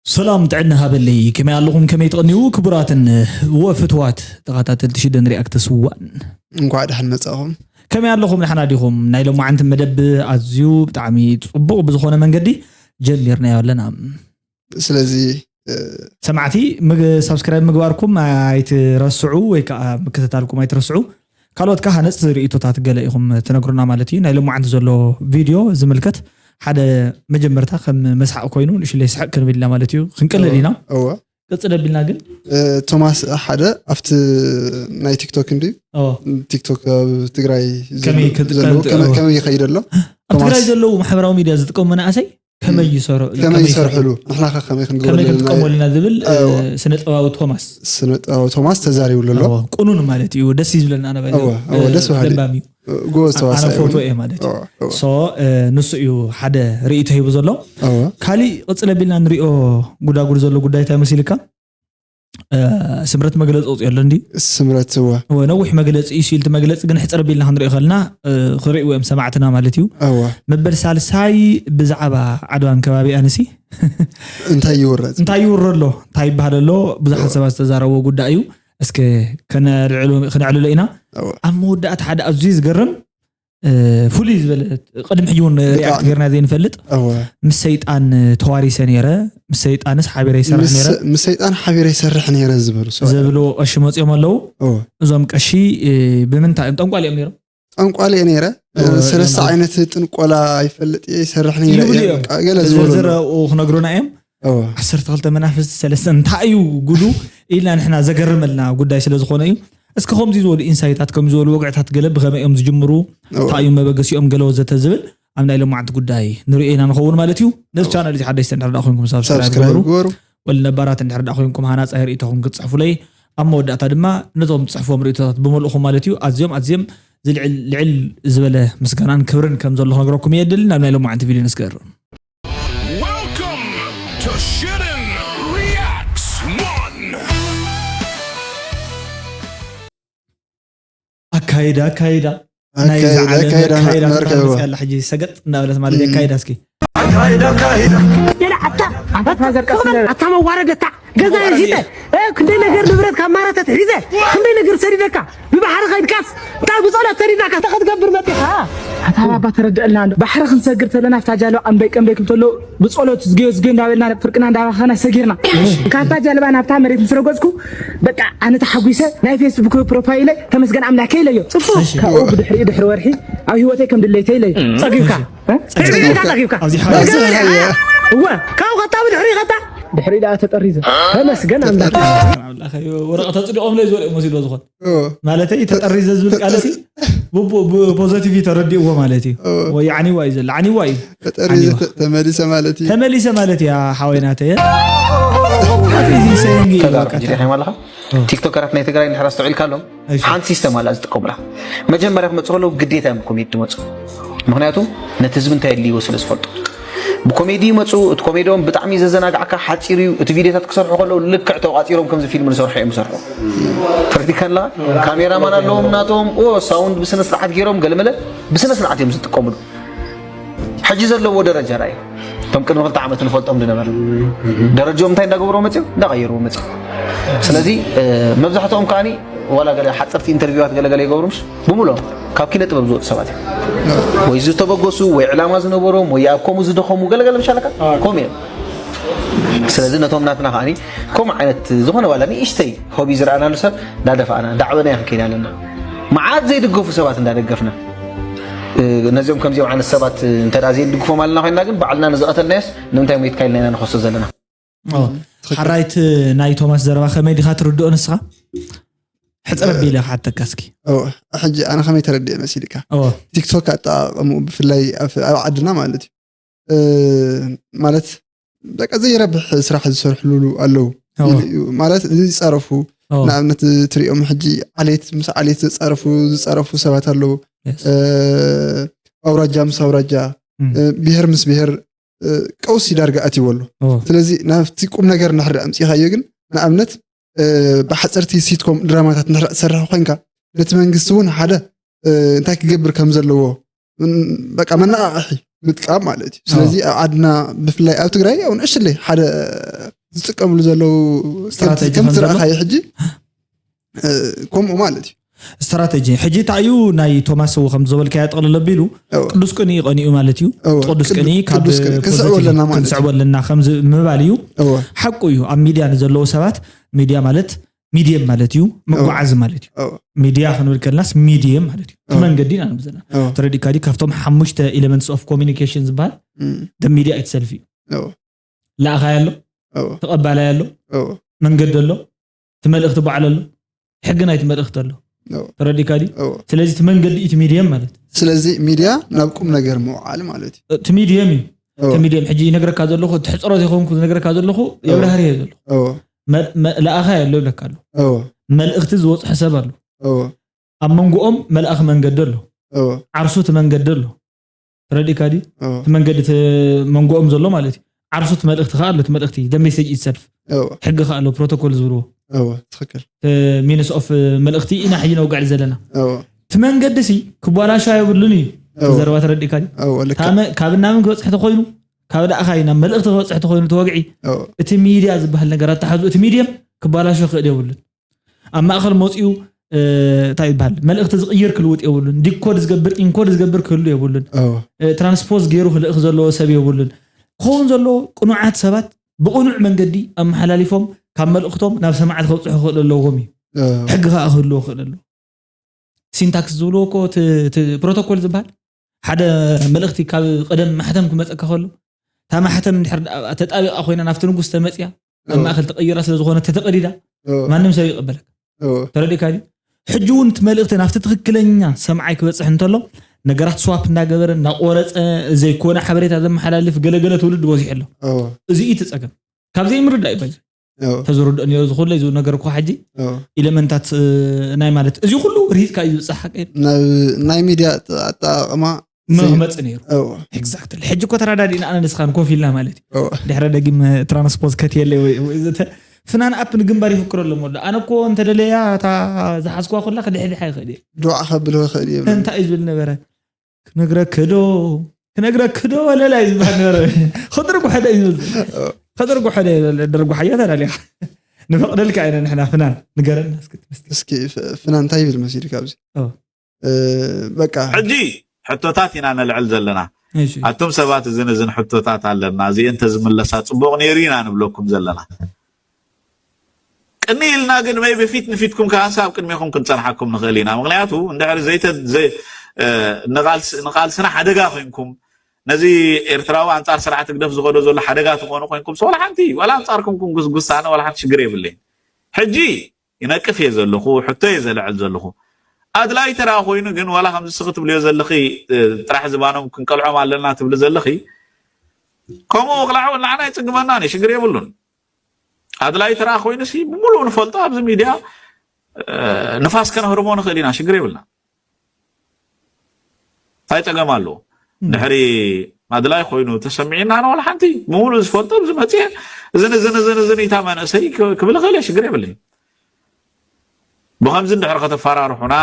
ሰላም ጥዕና ሃበለይ። ከመይ ኣለኹም? ከመይ ትቐንዩ? ክቡራትን ወፍትዋት ተኸታተልቲ ሽደን ሪኣክትስ ዋን። እንኳዕ ደሓን መጻኹም። ከመይ ኣለኹም? ደሓና ዲኹም? ናይ ሎማዓንቲ መደብ ኣዝዩ ብጣዕሚ ጽቡቕ ብዝኾነ መንገዲ ጀሚርናዮ ኣለና። ስለዚ፣ እ፣ ሰማዕቲ፣ ምግ-፣ ሳብስክራይብ ምግባርኩም ኣይትረስዑ፣ ወይ ከዓ ምክትታልኩም ኣይትረስዑ። ካልኦት ከዓ ሃነፅቲ ርእይቶታት ገለ ኢኹም ትነግሩና ማለት እዩ። ናይ ሎማዓንቲ ዘሎ ቪድዮ ዝምልከት ሓደ መጀመርታ ከም መስሓቕ ኮይኑ ንእሽለይ ስሕቕ ክንብል ኢና ማለት እዩ። ክንቅልል ኢና። እወ። ቅፅል ኣቢልና ግን፣ እ፣ ቶማስ ሓደ ኣብቲ ናይ ቲክቶክ እንድዩ። እወ። ቲክቶክ ኣብ ትግራይ ከመይ ዘሎ ክትቀንጥ-፣ ከመይ፣ እወ። ከመይ ይኸይድ ኣሎ? ኣብ ትግራይ ቶማስ። ዘለዉ ማሕበራዊ ሚድያ ዝጥቀሙ መናእሰይ ከመይ ይሰር-፣ ከመይ ከመይ ይሰርሑ? ይሰርሑ? ንሕና ከ ከመይ ክንገብሮ ከመይ ኣለና? ክንጥቀመሉ ኢና ዝብል፣ እ፣ እወ። ስነ ጥበባዊ ቶማስ። ስነ ጥበባዊ ቶማስ ተዛሪብሉ ኣሎ። እወ። ቁኑን ማለት እዩ። ደስ እዩ ዝብለና ኣነ ባይ ዘ-፣ እወ፣ እወ፣ እ፣ ደስ በሃሊ። ለባም እዩ። ጎበዝ ኣነ ተዋሳኢ ፎቶ እውን። እየ ማለት እዩ። እወ፣ እወ። ሶ፣ እ፣ ንሱ እዩ ሓደ ርእይቶ ሂቡ ዘሎ። እወ። ካሊእ ቅፅል ኣቢልና ንሪኦ ጉዳጉድ ዘሎ ጉዳይ እንታይ መሲልካ? እ፣ ስምረት መግለፂ ወፂኦ ኣሎ እንዲ? ስምረት፣ እወ። እወ፣ ነዊሕ መግለፂ እዩ፣ ስኢልቲ መግለፂ ግን ሕፅር ኣቢልና ክንሪኦ ከለና፣ እ፣ ክርእይዎ እዮም ሰማዕትና ማለት እዩ። እወ። መበል ሳልሳይ ብዛዕባ ዓድዋን ከባቢኣንሲ እንታይ ይውረድ? እንታይ ይውረ ኣሎ? እንታይ ይበሃል ኣሎ? ብዙሓት እወ። ሰባት ዝተዛረብዎ ጉዳይ እዩ። እስከ ከነልዕሎ-፣ ከነዕልሎ ኢና። እወ። ኣብ መወዳእታ ሓደ ኣዝዩ ዝገርም፣ እ፣ ፍሉይ ዝበለ፣ ቅድሚ ሕጂ እውን ብጣዕሚ። ሪኣክት ጌርና ዘይንፈልጥ፣ እወ። ምስ ሰይጣን ተዋሪሰ ነይረ፣ ምስ ሰይጣንስ ሓቢረ ይሰርሕ ምስ፣ ነይረ። ምስ ሰይጣን ሓቢረ ይሰርሕ ነይረ ዝበሉ ሰባት። ዝብሉ ቀሺ መፅኦም ኣለዉ። እወ። እዞም ቀሺ፣ እ፣ ብምንታይ እዮም? ጠንቋል እዮም ነይሮም። ጠንቋል እየ ነይረ። እወ፣ ሰለስተ እዮም። ዓይነት ጥንቆላ ይፈልጥ እየ፣ ይሰርሕ ነይረ ይብሉ እየ። እዮም። በቃ፣ ገለ ዝበሉ ዝርዝር ኣለዉ። ኣብኡ ክነግሩና እዮም። እወ። ዓሰርተ ክልተ መናፍስቲ፣ ሰለስተ፣ እንታይ እዩ ጉዱ ኢልና ንሕና ዘገርመልና ጉዳይ ስለ ዝኾነ እዩ። እስኪ ከምዚ ዝበሉ ኢንሳይታት፣ ከምዚ ዝበሉ ወግዕታት ገለ ብኸመይ እዮም ዝጅምሩ? እወ። እንታይ እዩ መበገሲኦም? ገለ ወዘተ ዝብል ኣብ ናይ ሎማዓንቲ ጉዳይ ንሪኦ ኢና ንኸውን ማለት እዩ። ነዚ እወ። ቻናል እዚ ሓደሽቲ እንድሕር ደኣ ኮይንኩም ሳብስክራይብ ሳብስክራይብ ግበሩ። ግበሩ። ወል ነባራት እንድሕር ደኣ ኮይንኩም ሃናጻይ ርእይቶኹም ክትጽሕፉለይ፣ ኣብ መወዳእታ ድማ ነዞም ትጽሕፍዎም ርእይቶታት ብምልእኹም ማለት እዩ። ኣዝዮም፣ ኣዝዮም ዝልዕል፣ ልዕል ዝበለ ምስጋናን ክብርን ከም ዘሎ ክነግረኩም እየ። ድል ናብ ናይ ሎማዓንቲ ቪድዮ ንስገር። Welcome to Shitten Reacts one። ኣካይዳ፣ ኣካይዳ። ኣካይዳ፣ ናይዛ ዓለም ኣካይዳ ኣካይዳ መርከብዋ። ትበሃል መፅያ ኣላ ሕጂ ሰገጥ እንዳበለት ማለት እዩ። እም። ኣካይዳ እስኪ። ኣታ፣ ኣታ ፋዘር ቀስ በል። ኣታ መዋረድ፣ ኣታ ገዛ መዋረድ ሒዘ፣ እየ። እ፣ ክንደይ ነገር ንብረት ካብ ማረተት ሒዘ፣ ክንደይ ነገር ሰዲደካ፣ ብባሕሪ ከይድካስ፣ እንታይ ብጸሎት ሰዲድናካ፣ እንታይ ክትገብር መጢኻ? ኣታ ባባ ተረድአልና እንዶ። ባሕሪ ክንሰግር ተለና፣ ኣብታ ጃልባ ቀንበይ ቀንበይ ክብል ተሎ፣ ብጸሎት ዝገዮ ዝገዮ እንዳበልና፣ ፍርቅና እንዳባኸና ሰጊርና። እሺ። ካብታ ጃልባ ናብታ መሬት ምስ ረገጽኩ፣ በቃ ኣነ ተሓጒሰ፣ ናይ ፌስቡክ ፕሮፋይለይ ተመስገን ኣምላከ ኢለዮ። ጽቡቅ። እሺ። ካብኡ ብድሕሪኡ ድሕሪ ወርሒ ኣብ ህይወተይ ከም ድሌተይ ኢለዮ። ጸጊብካ። እሺ። እ? ጸጊብካ። ድሕሪኡ ጸጊብካ ጸጊብካ። ኣብዚ ሓደ እወ፣ ካብኡ ቀጣ ብድሕሪኡ ቀጣ። ድሕሪኡ ደኣ ተጠሪዘ። ተመስገን ኣምላክ። ኣምላክ፣ ወረቐት ኣጽዲቖም ለይ ዝበልኦ መሲሎ ዝኾን። እወ። ማለተይ ተጠሪዘ ዝብል ቃል ሲ ተጠሪ- ብ-፣ ብ-፣ ብፖዘቲቭ እዩ ተረዲእዎ ማለት እዩ። እወ። ወይ ዓኒዋ እዩ ዘሎ፣ ዓኒዋ እዩ። ተጠሪዘ ዓኒዋ። ተ-፣ ተመሊሰ ማለት እዩ። ተመሊሰ ማለት እያ ሓወይ ናተይ። What is he saying? ተጋሩ በቃ። ሕጂ ዲኻ ኣለኻ? እወ። ቲክቶከራት ናይ ትግራይ እንድሕር ኣስተውዒልካ ኣሎም፣ እሺ። ሓንቲ ሲስተም ኣላ ዝጥቀሙላ። መጀመርያ ክመፁ ከለዉ ግዴታ እዮም ብኮሜዲ ዝመፁ። ምኽንያቱ ነቲ ህዝቢ እንታይ የድልይዎ ስለ ዝፈልጡ። ብኮሜዲ ይመፁ፣ እቲ ኮሜዲኦም ብጣዕሚ ዘዘናጋዕካ ሓፂር እዩ። እቲ ቪድዮታት ክሰርሑ ከለዉ ልክዕ ተቋፂሮም ከምዚ ፊልም ዝሰርሑ እዮም ዝሰርሑ። ተረዲእካ ኣለኻ? ካሜራማን ኣለዎም ናቶም፣ ኦ፣ ሳውንድ ብስነ ስርዓት ገይሮም ገለመለ ብስነ ስርዓት እዮም ዝጥቀምሉ። ሕጂ ዘለዎ ደረጃ ርኣዩ። እቶም ቅድሚ ክልተ ዓመት ንፈልጦም ዝነበረ ደረጃኦም እንታይ እንዳገበሩ መፅዮም? እንዳቐየሩ መፅዮም። ስለዚ፣ እ፣ መብዛሕትኦም ከዓኒ ዋላ ገለ ሓፀርቲ ኢንተርቪዋት ገለ ገለ ይገብሩ ምሽ? ብምልኦም ካብ ኪነ ጥበብ ዝወፁ ሰባት እዮም። ወይ ዝተበገሱ፣ ወይ ዕላማ ዝነበሮም፣ ወይ ኣብ ከምኡ ዝደኸሙ ገለ ገለ ምሽ ኣለካ? ከምኡ እዮም። ስለዚ ነቶም ናትና ከዓኒ ከምኡ ዓይነት ዝኾነ ዋላ ንእሽተይ ሆቢ ዝረኣናሉ ሰብ እንዳደፋእና፣ እንዳዕበና ኢና ክንከይድ ኣለና። መዓት ዘይድገፉ ሰባት እንዳደገፍና፣ እ፣ ነዚኦም ከምዚኦም ዓይነት ሰባት እንተ ደኣ ዘይንድግፎም ኣለና ኮይንና ግን ባዕልና ንዝቐተልናዮስ ንምንታይ ሞይትካ ኢልና ኢና ንኸሶ ዘለና። ኦ፣ ትኽክል። ሓራይት ናይ ቶማስ ዘረባ ከመይ ዲኻ ትርድኦ ንስኻ? ሕፅር ኣቢለ ክሓተካ እስኪ። ኦ፣ ሕጂ ኣነ ከመይ ተረድኤ መሲልካ? ኦ። ቲክቶክ ኣጠቓቕምኡ ብፍላይ ኣብ፣ ኣብ ዓድና ማለት እዩ። እ፣ ማለት በቃ ዘይረብሕ ስራሕ ዝሰርሕሉ ኣለዉ። ኣዎ። ኢሉ እዩ። ማለት ዝፃረፉ፣ ኣዎ። ንኣብነት ትሪኦም ሕጂ ዓሌት ምስ ዓሌት ዝፃረፉ፣ ዝፃረፉ ሰባት ኣለዉ። የስ። እ፣ ኣውራጃ ምስ ኣውራጃ፣ እም። እ፣ ብሄር ምስ ብሄር፣ እ፣ ቀውሲ ዳርጋ ኣትይዎ ኣሎ። ኣዎ። ስለዚ ናብቲ ቁም ነገር እንድሕር ኣምፂኻዮ ግን ንኣብነት፣ እ፣ ብሓፀርቲ ሲትኮም ድራማታት እንድሕር ትሰርሕ ኮይንካ ነቲ መንግስቲ እውን ሓደ፣ እ፣ እንታይ ክገብር ከም ዘለዎ፣ ም-፣ በቃ መነቓቕሒ ምጥቃም ማለት እዩ። ስለዚ ኣዎ። ኣብ ዓድና ብፍላይ ኣብ ትግራይ ኣብ ንእሽለይ ሓደ ዝጥቀምሉ ዘለዉ ስትራተጂ ከም ከም ዘሎ? ዝረኣኻዮ ሕጂ እ፣ ከምኡ ማለት እዩ። ስትራተጂ ሕጂ እንታይ እዩ ናይ ቶማስ ው ከም ዝበልካዮ ጥቕልል ኣቢሉ እወ። ቅዱስ ቅንኢ ቀኒኡ ማለት እዩ። እወ። ቅዱስ ቅዱ- ቅንኢ ካብ ቅዱስ ቅንኢ ክንስዕቦ ፖዘቲቭ ኣለና ማለት እዩ። ክንስዕቦ ኣለና ከም ዝ- ምባል እዩ። እወ ሓቁ እዩ። ኣብ ሚድያ ንዘለዉ ሰባት ሚድያ ማለት ሚድየም ማለት እዩ፣ መጓዓዚ ማለት እዩ። እወ። ሚድያ ክንብል ከለናስ ሚድየም ማለት እዩ። እቲ እወ። መንገዲ ኢና ንብዘና እወ። ተረዲእካ ድዩ? ካብቶም ሓሙሽተ ኤሌመንትስ ኦፍ ኮሚኒኬሽን ዝበሃል እም፣ the media itself እዩ። እወ። ለኣኻይ ኣሎ፣ እወ። ተቐባላይ ኣሎ፣ እወ። መንገዲ ኣሎ፣ እቲ መልእኽቲ ባዕሉ ኣሎ፣ ሕጊ ናይቲ መልእኽቲ ኣሎ። እወ። ተረዲእካ ድዩ? እወ። ስለዚ እቲ መንገዲ እቲ ሚድየም ማለት እዩ። ስለዚ ሚድያ ናብ ቁም ነገር ምውዓል ማለት እዩ። እቲ ሚድየም እዩ። እወ። እቲ ሚድየም ሕጂ ይነግረካ ዘለኹ፣ ትሕፅሮ ዘይኮንኩ ዝነግረካ ዘለኹ የብራህር እየ ዘለኹ። እወ። መ- መ- ለኣኻ ኣሎ ይብለካ ኣሎ። እወ። መልእኽቲ ዝወፅሖ ሰብ ኣሎ። እወ። ኣብ መንጎኦም መልኣኽ መንገዲ ኣሎ። እወ። ዓርሱ እቲ መንገዲ ኣሎ። ተረዲእካ ድዩ? እወ። እቲ መንገዲ እቲ መንጎኦም ዘሎ ማለት እዩ። ዓርሱ እቲ መልእኽቲ ከዓ ኣሎ። እቲ መልእኽቲ the message itself እወ። ሕጊ ከዓ ኣሎ፣ ፕሮቶኮል ዝብልዎ እወ። ትኽክል። ሚንስ ኦፍ መልእኽቲ ኢና ሕጂ ነውግዕል ዘለና። እወ። እቲ መንገዲ ሲ ክባላሻ የብሉን እዩ። እወ። ዘረባ ተረዲእካ ድዩ? እወ። ልክዕ። ካብ መ- ካብ ናምን ክበፅሕ ተኮይኑ ካብ ዳእኻይ ናብ መልእኽቲ ክበፅሕ ተኮይኑ ተወግዒ እወ። እቲ ሚድያ ዝበሃል ነገር ኣተሓዙ እቲ ሚድየም ክባላሾ ክእል የብሉን። ኣብ ማእኸል መፂኡ እ፣ እንታይ ይበሃል መልእኽቲ ዝቕይር ክልውጥ የብሉን። ዲኮድ ዝገብር ኢንኮድ ዝገብር ክህሉ የብሉን። እወ። እ፣ ትራንስፖዝ ገይሩ ክልእኽ ዘለዎ ሰብ የብሉን። ክኸውን ዘለዎ ቅኑዓት ሰባት ብቕኑዕ መንገዲ ኣመሓላሊፎም ካብ መልእኽቶም ናብ ሰማዕቲ ከብፅሑ ክኽእል ኣለዎም እዩ። እወ። ሕጊ ከዓ ክህልዎ ክእል ኣለዎ። ሲንታክስ ዝብልዎ እኮ እቲ እቲ ፕሮቶኮል ዝበሃል ሓደ መልእኽቲ ካብ ቀደም ማሕተም ክመፀካ ከሎ እታ ማሕተም እንድሕር ደኣ ተጣቢቓ ኮይና ናብቲ ንጉስ ተመፅያ ኣብ እወ። ማእኸል ተቐይራ ስለ ዝኾነ ተተቐዲዳ እወ። ማንም ሰብ ይቐበለካ። እወ። ተረዲእካ ድዩ? ሕጂ እውን እቲ መልእኽቲ ናብቲ ትኽክለኛ ሰምዓይ ክበፅሕ እንተሎ ነገራት ስዋፕ እንዳገበረ እንዳቆረፀ ዘይኮነ ሓበሬታ ዘመሓላልፍ ገለገለ ትውልድ በዚሑ ኣሎ። እወ። እዚ እዩ እቲ ፀገም። ካብ ዘይምርዳእ እዩ ባይዘ እወ። ተዝርድኦ ነይሩ ዝኹለይ ዝብል ነገር እኮ ሕጂ እወ። ኤለመንታት እ፣ ናይ ማለት እዚ ኩሉ ርሂፅካ እዩ ዝብፅሕ ሓቂ እዩ። ናብ ናይ ሚድያ ኣጠ- ኣጠቃቕማ መመፅ ነይሩ እወ። ኤግዛክትሊ። ሕጂ እኮ ተረዳዲእና ኣነ ንስኻን ኮፍ ኢልና ማለት እዩ። እወ። ድሕረ ደጊም ትራንስፖዝ ከት የለ ወይ ወይ ዘተ ፍናን ኣፕ ንግንባር ይፍክሮ ኣሎ ሞ ኣነ እኮ እንተደለያ እታ ዝሓዝኳ ኩላ ክድሕድሓ ይኽእል እየ። ዱዓ ከብል ይኽእል እዩ። እንታይ እዩ ዝብል ነበረ? ክነግረክ ዶ ክነግረክ ዶ ወለላ እዩ ዝበሃል ነበረ። ከድርጉ ሓደ እዩ ዝብል። ከድርጉ ሓደ ደርጉ ሓያ ተዳሊኻ ንፈቕደልካ ኢና ንሕና ፍናን ንገረና እስኪ ትመስል። እስኪ ፍ- ፍናን እንታይ ይብል መሲሉ ካብዚ ኦ። እ፣ በቃ ሕጂ ሕቶታት ኢና ነልዕል ዘለና። እሺ። ኣቱም ሰባት እዝን እዝን ሕቶታት ኣለና፣ እዚአን ተዝምለሳ ፅቡቕ ነይሩ ኢና ንብለኩም ዘለና። ቅኒ ኢልና ግን መይ ብፊት ንፊትኩም ከኣንሳ ኣብ ቅድሜኹም ክንፀንሓኩም ንኽእል ኢና። ምክንያቱ እንድሕር ዘይተ- ዘይ- እ፣ ንቓልስ- ንቓልስና ሓደጋ ኮይንኩም ነዚ ኤርትራዊ ኣንጻር ስርዓት ህግደፍ ዝኸዶ ዘሎ ሓደጋ ትኾኑ ኮይንኩም ሰ ዋላ ሓንቲ ዋላ ኣንጻርኩም ክንጉስጉስ ኣነ ዋላ ሓንቲ ሽግር የብለይን። ሕጂ ይነቅፍ እየ ዘለኹ፣ ሕቶ እየ ዘልዕል ዘለኹ። ኣድላይ ተራ ኮይኑ ግን ዋላ ከምዚ ስኺ ትብልዮ ዘለኺ እ፣ ጥራሕ ዝባኖም ክንቀልዖም ኣለና ትብሊ ዘለኺ ከምኡ ክላዕ ንዓና ይጽግመና ኒ ሽግር የብሉን። ኣድላይ ተራ ኮይኑ ሲ ብምሉእ ንፈልጦ ኣብዚ ሚድያ እ፣ ንፋስ ከነህርሞ ንኽእል ኢና፣ ሽግር የብልና። እንታይ ጸገም ኣለዎ? ድሕሪ ኣድላይ ኮይኑ ተሰሚዕና ዋላ ሓንቲ ብምሉእ ዝፈልጦ ኣብዚ መጽየ እዝን እዝን እዝን እዝን ኢታ መንእሰይ ክ- ክብል እኽእል እየ፣ ሽግር የብለይ። ብኸምዚ እንድሕር ከተፈራርሑና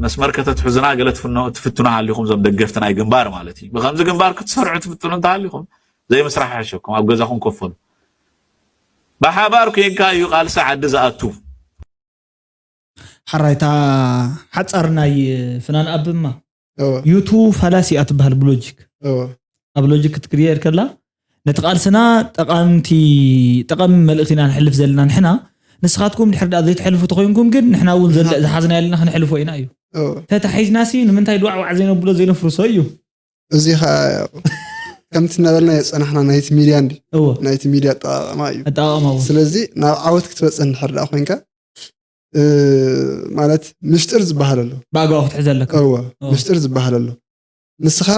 መስመር ከተትሕዙና ገለ ትፍኖ- ትፍትኑ ሃሊኹም ዞም ደገፍቲ ናይ ግንባር ማለት እዩ። ብኸምዚ ግንባር ክትሰርሑ ትፍትኑ እንተሃሊኹም ዘይምስራሕ ይሕሸኩም፣ ኣብ ገዛኹም ኮፈሉ። ብሓባር ኮይንካ እዩ ቃልሲ ዓዲ ዝኣቱ። ሓራይታ ሓጻር ናይ ፍናን ኣብማ እወ፣ ዩቱ ፋላሲ እያ ትበሃል ብሎጂክ እወ፣ ኣብ ሎጂክ ክትክርየር ከላ ነቲ ቃልስና ጠቃምቲ ጠቃሚ መልእክቲ ኢና ንሕልፍ ዘለና ንሕና። ንስኻትኩም ድሕር ዳኣ ዘይትሕልፉ ተኮይንኩም ግን ንሕና እውን ዘለ- ዝሓዝና ያለና ክንሕልፎ ኢና እዩ። እወ። ተታሒዝና ሲ ንምንታይ ድዋዕዋዕ ዘይነብሎ ዘይነፍርሶ እዩ። እዚ ኸዓ ከምቲ እናበልና የፀናሕና ናይቲ ሚድያ እንዲ እዎ ናይቲ ሚድያ ኣጠቃቅማ እዩ። ኣጠቃቅማ እውን ስለዚ ናብ ዓወት ክትበፅሕ እንድሕር ዳኣ ኮይንካ እ፣ ማለት ምሽጥር ዝበሃል ኣሎ። ብኣግባቡ ክትሕዘ ኣለካ። እወ እወ። ምሽጥር ዝበሃል ኣሎ። ንስኻ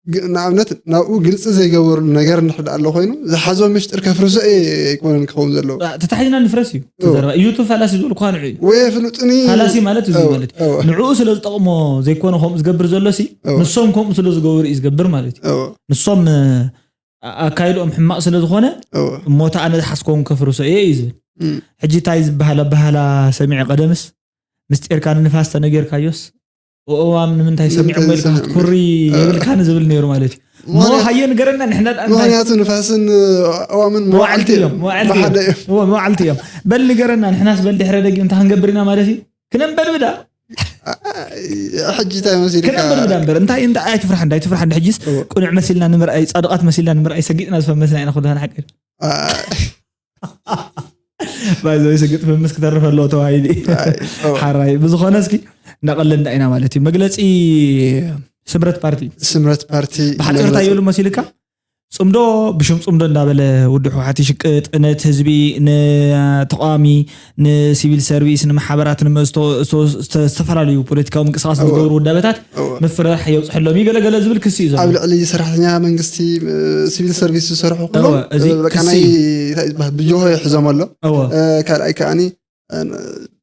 ግ- ንኣብነት ናብኡ ግልፂ ዘይገበርሉ ነገር እንድሕር ዳኣ ኣሎ ኮይኑ ዝሓዞ ምሽጥር ከፍርሶ እየ ኣይኮነን ክኸውን ዘለዎ። ተታሒዝና ንፍረስ እዩ እወ። ዘረባ ዩቱ ፋላሲ ዝብልኳ ንዑ እዩ። ወይ ፍሉጥኒ ፋላሲ ማለት እዚ እወ፣ ማለት እዩ እወ፣ ንዕኡ ስለ ዝጠቕሞ ዘይኮነ ከምኡ ዝገብር ዘሎ ሲ እወ። ንሶም ከምኡ ስለ ዝገብሩ እዩ ዝገብር ማለት እዩ። እወ፣ ንሶም እ፣ ኣ- ኣካይድኦም ሕማቕ ስለ ዝኾነ እወ። እሞ እቲ ኣነ ዝሓዝኮም ከፍርሶ እየ እዩ ዝብል። እም፣ ሕጂ እንታይ ዝበሃል ኣበሃላ ሰሚዐ ቀደምስ ምስጢርካ ንንፋስ ተነገርካዮስ እዋም ንምንታይ ሰሚዖም ንምንታይ ኢልካ ሰሚዖም? ክትኩሪ እ። የብልካን ዝብል ነይሩ ማለት እዩ። እሞ ሃየ ንገረና፣ ንሕና ደኣ እንታይ? ምኽንያቱ ንፋስን ኣእዋምን መዋዕልቲ መዋዕልቲ እዮም። እዮም፣ መዋዕልቲ እዮም። ብሓደ እዮም። እዎ፣ መዋዕልቲ እዮም። በል ንገረና፣ ንሕናስ በል ድሕረ ደጊም እንታይ ክንገብር ኢና ማለት እዩ? ክነንበድብዳ። ሕጂ እንታይ መሲልካ? ክነንበድብዳ እምበር። እንታይ፣ እንታይ ኣይትፍራሕ፣ እንታይ ኣይትፍራሕ፣ እንዳ ሕጂስ እዎ። ቅኑዕ መሲልና ንምርኣይ፣ ጻድቓት መሲልና ንምርኣይ ሰጊጥና ዝፈመስና ኢና፣ ኩሉ ሓቂ። አ- ባይዘወይ ስግጥ ፍምስ ክተርፍ ኣለዎ ተባሂሉ እዩ። ኣይ፣ ኦ። ሓራይ ብዝኾነ እስኪ እናቐለልና ኢና ማለት እዩ። መግለጺ ስምረት ፓርቲ ስምረት ፓርቲ ብሓፂር እንታይ መግለጺ። ይብሉ መሲልካ? ጽምዶ ብሽም ጽምዶ እንዳበለ ውድብ ህወሓት ይሽቅጥ፣ ነቲ ህዝቢ፣ ንተቃዋሚ፣ ንሲቪል ሰርቪስ፣ ንማሕበራት፣ ንመዝቶ-፣ ዝተ-፣ ዝተፈላለዩ ፖለቲካዊ ምንቅስቃስ እዎ። ዝገብሩ ውዳበታት እዎ። ምፍርራሕ የብፅሐሎም እዩ ገለ ገለ ዝብል ክሲ እዩ ዘሎ። ኣብ ልዕሊ ሰራሕተኛ መንግስቲ፣ እ፣ ሲቪል ሰርቪስ ዝሰርሑ ኩሎም፣ እዎ፣ እዚ እ፣ በቃ ክሲ ናይ፣ እዩ። እንታይ ዝበሃል፣ ብጆሆ ይሕዞም ኣሎ። እዎ። እ፣ ካልኣይ ከኣኒ፣ እ፣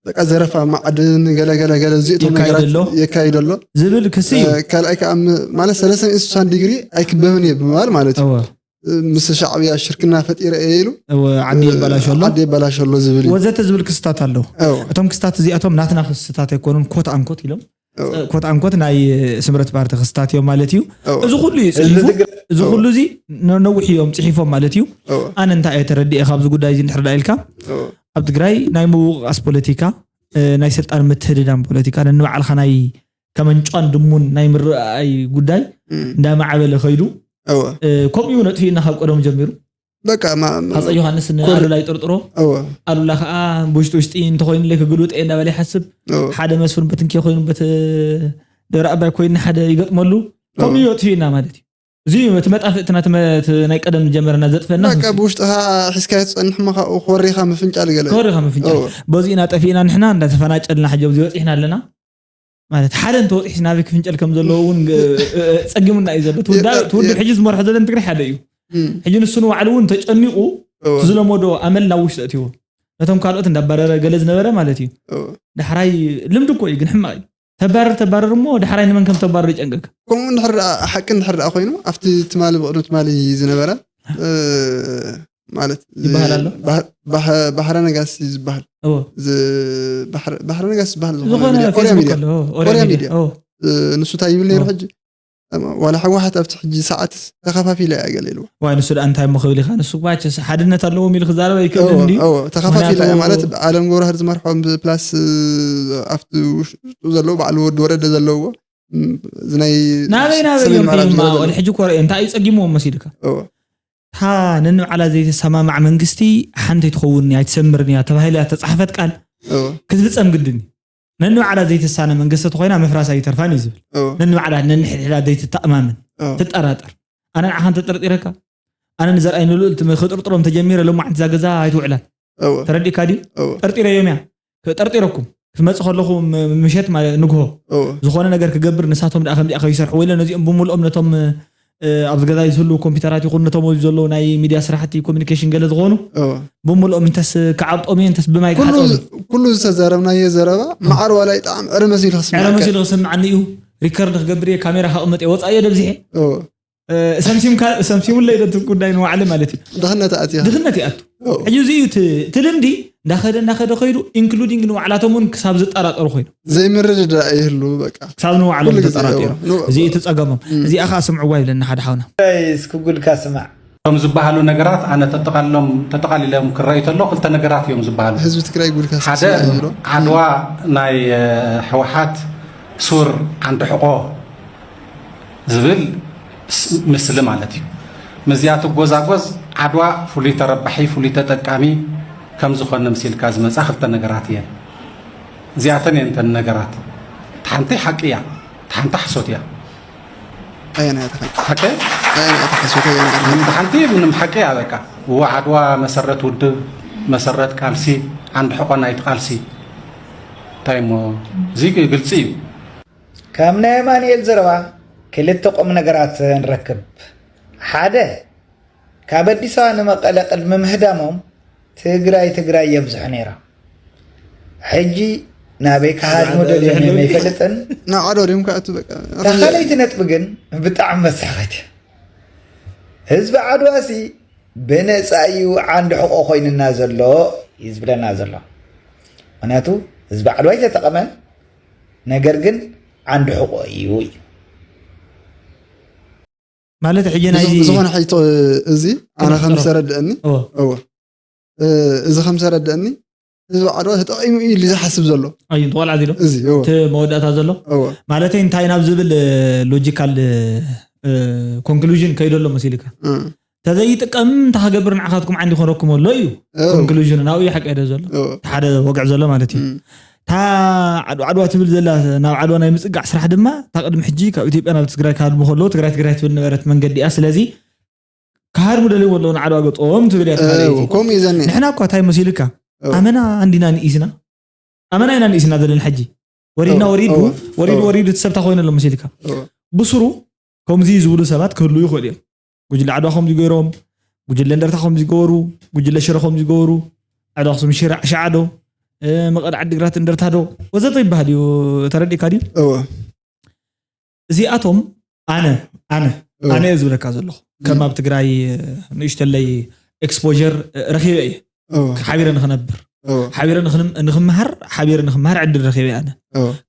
በቃ ዘረፋ ማዕድን ገለ ገለ ገለ እዚእቶም የካይድ ነገራት ኣሎ። የካይድ ኣሎ። ዝብል ክሲ እዩ። እ፣ ካልኣይ ከኣ ም-፣ ማለት ሰለስተ ሚእቲ ስሳን ዲግሪ ኣይክበብን እየ ብምባል ማለት እዩ። እዎ። እ፣ ምስ ሻዕብያ ሽርክና ፈጢረ እየ ኢሉ፣ እዎ፣ ዓዲ እ፣ የባላሽ ኣሎ። ዓዲ የባላሽ ኣሎ ዝብል እዩ። ወዘተ ዝብል ክስታት ኣለዉ። እዎ። እቶም ክስታት እዚኣቶም ናትና ክስታት ኣይኮኑን፣ ኮት ኣንኮት ኢሎም። እዎ። ኮት ኣንኮት ናይ ስምረት ፓርቲ ክስታት እዮም ማለት እዩ። እዎ። እዚ ኩሉ እዩ ህዝቢ ጽሒፉ፣ ትግራይ እዚ እዎ። ኩሉ እዚ ነ-፣ ነዊሕ እዮም ጽሒፎም ማለት እዩ። እዎ። ኣነ እንታይ እየ ተረዲኤ ካብዚ ጉዳይ እዚ እንድሕር ደኣ ኢልካ፣ እዎ። ኣብ ትግራይ ናይ ምውቕቓስ ፖለቲካ፣ እ፣ ናይ ስልጣን ምትህድዳም ፖለቲካ፣ ነንባዕልኻ ናይ ከመንጫን ድሙን ናይ ምርኣይ ጉዳይ እም። እንዳማዕበለ ከይዱ፣ እዎ። እ፣ ከምኡ እዩ ነጥፊኡና ካብ ቀደሙ ጀሚሩ። በቃ፣ ማ-፣ ሃፀይ ዮሃንስ ኮር-፣ ንኣሉላ ይጥርጥሮ። እዎ። ኣሉላ ከዓ ብውሽጢ ውሽጢ እንተኾይኑለይ ክግልብጦ እየ እንዳበለ ይሓስብ። እዎ። ሓደ መስፍን በትንኪ ኮይኑ በት ደብረ ኣባይ ኮይኑ ሓደ ይገጥመሉ። ከምኡ እዎ። እዩ ኣጥፊኡና ማለት እዩ። እዚ እዩ እቲ መጣፍእትና፣ እቲ መ-፣ እቲ ናይ ቀደም ጀመረና ዘጥፈና በቃ፣ ንሱ። ብውሽጥኻ ሒዝካዮ ትጸንሕ እሞ፣ ካብኡ ክወሪኻ ምፍንጫል ገለ። ክወሪኻ ምፍንጫል። እዎ። በዚ ኢና ጠፊእና ንሕና፣ እንዳተፈናጨልና ሕጂ ኣብዚ በፂሕና ኣለና። ማለት ሓደ እንተወፂሕስ ናበይ ክፍንጨል ከም ዘለዎ እውን ግ-፣ እ-፣ እ-፣ ጸጊሙና እዩ ዘሎ። ትውዳ-፣ የጠ-፣ ትውድብ የ-፣ ሕጂ ዝመርሖ ዘሎ ንትግራይ ሓደ እዩ። እም። ሕጂ ንሱ ንባዕሉ እውን ተጨኒቑ እዎ። እቲ ዝለመዶ ኣመል ናብ ውሽጢ ኣእትይዎ። ነቶም ካልኦት እንዳባረረ ገለ ዝነበረ ማለት እዩ። እዎ። ዳሕራይ ልምዲ እኮ እዩ፣ ግን ሕማቕ እዩ። ተባረር፣ ተባረር እሞ ዳሕራይ ንመን ከም ተባረር ይጨንቀካ። ከምኡ እንድሕር ደኣ፣ ሓቂ እንድሕር ደኣ ኮይኑ፣ ኣብቲ ትማሊ ብቕድሚ ትማሊ ዝነበረ፣ እ፣ ማለት፣ ይበሃል ኣሎ? ባህ-፣ ባህ-፣ ባህረ ነጋሲ ዝበሃል። እዎ። ዝ-፣ ባሕረ፣ ባሕረ ነጋሲ ዝበሃል ዝኾነ ዝኾነ ሚድያ፣ ኦርያ ፌስቡክ ሚድያ። ኣሎ፣ ኦርያ ኦርያ ሚድያ። ሚድያ። እዎ። እ፣ ንሱ እንታይ ይብል ነይሩ እዎ። ሕጂ? ዋላ ህወሓት ኣብቲ ሕጂ ሰዓትስ ተኸፋፊላ እያ ገለ ኢልዎ። ዋይ፣ ንሱ ደኣ እንታይ እሞ ክብል ኢኻ? ንሱ ባቸስ ሓድነት ኣለዎም ኢሉ ክዛረብ ኣይክእልን እዎ፣ ድዩ? እዎ፣ ተኸፋፊላ እያ ምኽንያቱ ማለት ኣለም ገብረዋህድ ዝመርሖም ብ-፣ ፕላስ፣ እ፣ ኣብቲ ውሽጡ ዘለዎ ባዕሉ ወዲ ወረደ ዘለዎ፣ ም፣ እዚ ናይ ናበይ ናበይ ሰሜን እዮም ምዕራብ ከይማ? ዝገበረ ወላ ሕጂ እኮ ርአ፣ እንታይ እዩ ጸጊምዎም መሲልካ? እዎ። እታ ነንባዕላ ዘይትሰማማዕ መንግስቲ ሓንቲ ኣይትኸውን እያ፣ ኣይትሰምርን እያ ተባሂላ እያ እተጻሕፈት ቃል እዎ። ክትፍጸም ግድን እዩ። ነንባዕላ ዘይትሳነ መንግስቲ ተኾይና ምፍራሳ ኣይተርፋን እዩ ዝብል። እዎ። ነንባዕላ ነንሕድሕዳ ዘይትተኣማመን፣ እዎ። ትጠራጠር። ኣነ ንዓኻ እንተጠርጢረካ፣ ኣነ ንዘርኣይ ንልኡል ትም-፣ ክጥርጥሮም ተጀሚረ ሎማዓንቲ እዛ ገዛ ኣይትውዕላን። እዎ። ተረዲእካ ድዩ? እዎ። ጠርጢረዮም እያ። ጠርጢረኩም። ክመጽእ ከለኹ ም-፣ ምሸት ማለት ንግሆ። እዎ። ዝኾነ ነገር ክገብር ንሳቶም ደኣ ከምዚኣ ከይሰርሑ ወይለ ነዚኦም ብምልኦም ነቶም፣ እ፣ ኣብዚ ገዛ ዝህልዉ ኮምፒውተራት ይኹን ነቶም ኣብዚ ዘለዉ ናይ ሚድያ ስራሕቲ ኮሚኒኬሽን ገለ ዝኾኑ እዎ። ብምልኦም እንተስ ክዓብጦም እየ እንተስ ብማይ ኩሉ ክሓጽቦም እየ። ኩሉ ዝተዛረብናዮ ዘረባ መዓር ዋላ ይጥዓም ዕረ መሲሉ ዕረ ክስምዓካ። መሲሉ ክስምዓኒ እዩ። ሪከርድ ክገብር እየ፣ ካሜራ ከቕምጥ እየ፣ ወጻኢ እየ ደብዚሐ። እዎ። እ፣ ሰምሲምካ፣ ሰምሲሙለይ ዶ እቲ ጉዳይ ንባዕሉ ማለት እዩ። ድኽነት ኣትያ። ድኽነት ይኣቱ። ኦ። ሕጂ እዚ እዩ እቲ፣ እቲ ልምዲ እንዳኸደ፣ እንዳኸደ ከይዱ፣ ኢንክሉዲንግ ንባዕላቶም እውን ክሳብ ዝጠራጠሩ ኮይኑ። ዘይምርድዳእ ይህሉ፣ በቃ። ክሳብ ንባዕሎም ኩሉ ግዜ፣ ተጠራጢሮም። እዎ፣ ን-፣ እዚ እዩ እቲ ጸገሞም። እም። እዚኣ ኸኣ ስምዕዋ ይብለና ሓደ ሓውና። እስኪ ጉድካ ስማዕ። እቶም ዝበሃሉ ነገራት ኣነ ተጠቓልሎም፣ ተጠቓሊሎም ክረኣዩ ተሎ ክልተ ነገራት እዮም ዝበሃሉ። ህዝቢ ትግራይ ጉድካ ሓደ ስማዕ ይብሎ። ዓድዋ ናይ፣ እ፣ ህወሓት ሱር ዓንዲ ሕቖ ዝብል ስ-፣ ምስሊ ማለት እዩ። ምስዚኣ ትጎዛጎዝ ዓድዋ ፍሉይ ተረባሒ፣ ፍሉይ ተጠቃሚ ከም ዝኾነ ምሲልካ ዝመጻ ክልተ ነገራት እየን። እዚኣተን እየን እተን ነገራት። እታ ሓንቲ ሓቂ እያ፣ እታ ሓንቲ ሓሶት እያ። ኣየናይ እታ ሓቂ? ሓቂ? ኣየናይ እታ ሓሶት? ኣየናይ እታ ሓቂ? እታ ሓንቲ ምንም ሓቂ እያ በቃ። እወ ዓድዋ መሰረት ውድብ፣ መሰረት ቃልሲ፣ ዓንዲ ሕቖ ናይቲ ቃልሲ። እንታይ እሞ፣ እዚ ግልጺ እዩ። ካብ ናይ ኣማኑኤል ዘረባ ክልተ ቁም ነገራት ንረክብ። ሓደ፣ ካብ ኣዲስ ኣበባ ንመቐለ ቅድሚ ምህዳሞም ትግራይ ትግራይ የብዝሑ ነይሮም። ሕጂ ናበይ ክሃድሙ ደልዮም እዮም ኣይፈልጥን። ናብ ዓድዋ ድዮም ክኣቱ በቃ። እታ ካልኣይቲ ነጥቢ ግን ብጣዕሚ መስሕቐት እያ። ህዝቢ ዓድዋሲ ብነጻ እዩ ዓንዲ ሕቖ ኮይንና ዘሎ እዩ ዝብለና ዘሎ። ምኽንያቱ ህዝቢ ዓድዋ ኣይተጠቐመን፣ ነገር ግን ዓንዲ ሕቖ እዩ እዩ። ማለት ሕጂ ናይ ዝኾነ ሓይቶ እዚ ኣነ ከም ዝተረድአኒ እዎ እዎ እዚ ከም ዝተረድአኒ ህዝቢ ዓድዋ ተጠቒሙ እዩ ኢሉ ዝሓስብ ዘሎ። ኣይ ቆልዓ ዚሎ እዚ እዎ እቲ መወዳእታ ዘሎ እዎ ማለተይ እንታይ ናብ ዝብል ሎጂካል ኮንክሉዥን ከይዶ ኣሎ መሲልካ ተዘይጥቀም እንታይ ክገብር ንዓኻትኩም ዓንዲ ክኾነኩም ኣሎ እዩ ኮንክሉዥን ናብኡ እዩ ሓቂ ዶ ዘሎ ሓደ ወግዕ ዘሎ ማለት እዩ እታ ዓድዋ ዓድዋ ትብል ዘላ ናብ ዓድዋ ናይ ምፅጋዕ ስራሕ ድማ እታ ቅድሚ ሕጂ ካብ ኢትዮጵያ ናብ ትግራይ ክሃድሙ ከለዉ ትግራይ ትግራይ ትብል ነበረት መንገዲ እያ ስለዚ ክሃድሙ ደልዮም ኣለዉ ንዓድዋ ገጦም ትብል እያ ተኻልአይቲ ከምኡ እዩ ዘኒ ንሕና እኳ እንታይ መሲልካ ኣመና እንዲና ንኢስና ኣመና ኢና ንኢስና ዘለና ሕጂ ወሪድና ወሪዱ ወሪዱ ወሪዱ እቲ ሰብታ ኮይነ ኣሎ መሲልካ ብስሩ ከምዚ ዝብሉ ሰባት ክህሉ ይኽእሉ እዮም ጉጅለ ዓድዋ ከምዚ ገይሮም ጉጅለ እንደርታ ከምዚ ገበሩ ጉጅለ ሽረ ከምዚ ገበሩ ዓድዋ ኣክሱም ሽረ ዓሻዓዶ መቐለ ዓዲግራት እንደርታዶ ወዘተ ይበሃል እዩ ተረዲእካ ድዩ እዚኣቶም ኣነ ኣነ ኣነ እየ ዝብለካ ዘለኹ ከም ኣብ ትግራይ ንእሽተለይ ኤክስፖር ረኪበ እየ ሓቢረ ንክነብር ሓቢረ ንክምሃር ሓቢረ ንክምሃር ዕድል ረኪበ ኣነ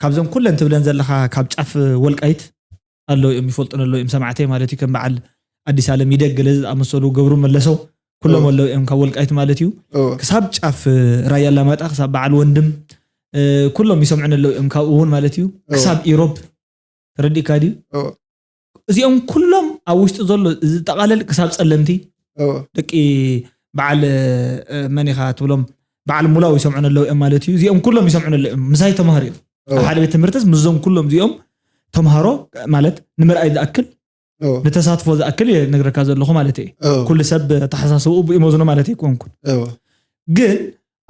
ካብዘን ኩለን ትብለን ዘለካ ካብ ጫፍ ወልቃይት ኣለዉ እዮም ይፈልጡን ኣለዉ እዮም ሰማዕተይ ማለት እዩ ከም በዓል ኣዲስ ኣለም ይደግ ገለ ዝኣመሰሉ ገብሩ መለሰው ኩሎም ኣለዉ እዮም ካብ ወልቃይት ማለት እዩ ክሳብ ጫፍ ራያ ኣላማጣ ክሳብ በዓል ወንድም ኩሎም ይሰምዑን ኣለዉ እዮም ካብኡ እውን ማለት እዩ ክሳብ ኢሮብ ተረዲእካ ድዩ እዚኦም ኩሎም ኣብ ውሽጢ ዘሎ ዝጠቓለል ክሳብ ጸለምቲ ደቂ በዓል መን ኢኻ ትብሎም በዓል ሙላው ይሰምዑን ኣለዉ እዮም ማለት እዩ እዚኦም ኩሎም ይሰምዑን ኣለዉ እዮም ምሳይ ተማሃሩ እዮም ኣብ ሓደ ቤት ትምህርትስ ምስዞም ኩሎም እዚኦም ተምሃሮ ማለት ንምርኣይ ዝኣክል ንተሳትፎ ዝኣክል እየ ነግረካ ዘለኹ ማለት እየ ኩሉ ሰብ ተሓሳስብኡ ብኢሞዝኖ ማለት ኣይኮንኩን ግን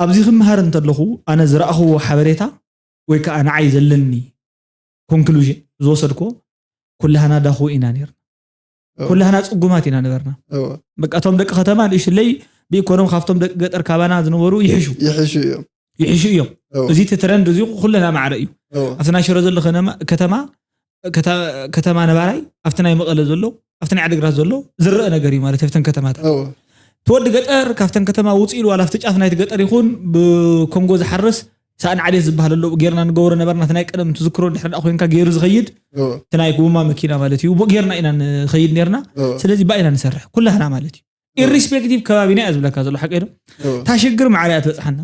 ኣብዚ ክምሃር እንተለኹ ኣነ ዝረኣኽዎ ሓበሬታ ወይ ከዓ ንዓይ ዘለኒ ኮንክሉዥን ዝወሰድኮ ኩላህና ዳኹ ኢና ነርና ኩላህና ፅጉማት ኢና ነበርና በቃ እቶም ደቂ ከተማ ንእሽለይ ብኢኮኖም ካብቶም ደቂ ገጠር ካባና ዝነበሩ ይሕሹ ይሕሹ እዮም ይሕሹ እዮም እዚ እቲ ትረንድ እዚ ኩለና ማዕረ እዩ ኣብቲ ናይ ሽረ ዘሎ ከተማ ከተማ ነባራይ ኣብቲ ናይ መቐለ ዘሎ ኣብቲ ናይ ዓድግራት ዘሎ ዝረአ ነገር እዩ ማለት ኣብተን ከተማታት ተወዲ ገጠር ካብተን ከተማ ውፅእ ኢሉ ዋላ ኣብቲ ጫፍ ናይቲ ገጠር ይኹን ብኮንጎ ዝሓርስ ሳእን ዓሌት ዝበሃል ኣሎ ጌርና ንገብሮ ነበርና እቲ ናይ ቀደም ትዝክሮ ድሕሪ ዳ ኮይንካ ገይሩ ዝኸይድ እቲ ናይ ጉማ መኪና ማለት እዩ ጌርና ኢና ንኸይድ ኔርና ስለዚ ባ ኢና ንሰርሕ ኩላህና ማለት እዩ ኢሪስፔክቲቭ ከባቢና እያ ዝብለካ ዘሎ ሓቂ ዶ እታ ሽግር ማዕረ እያ ትበፅሓና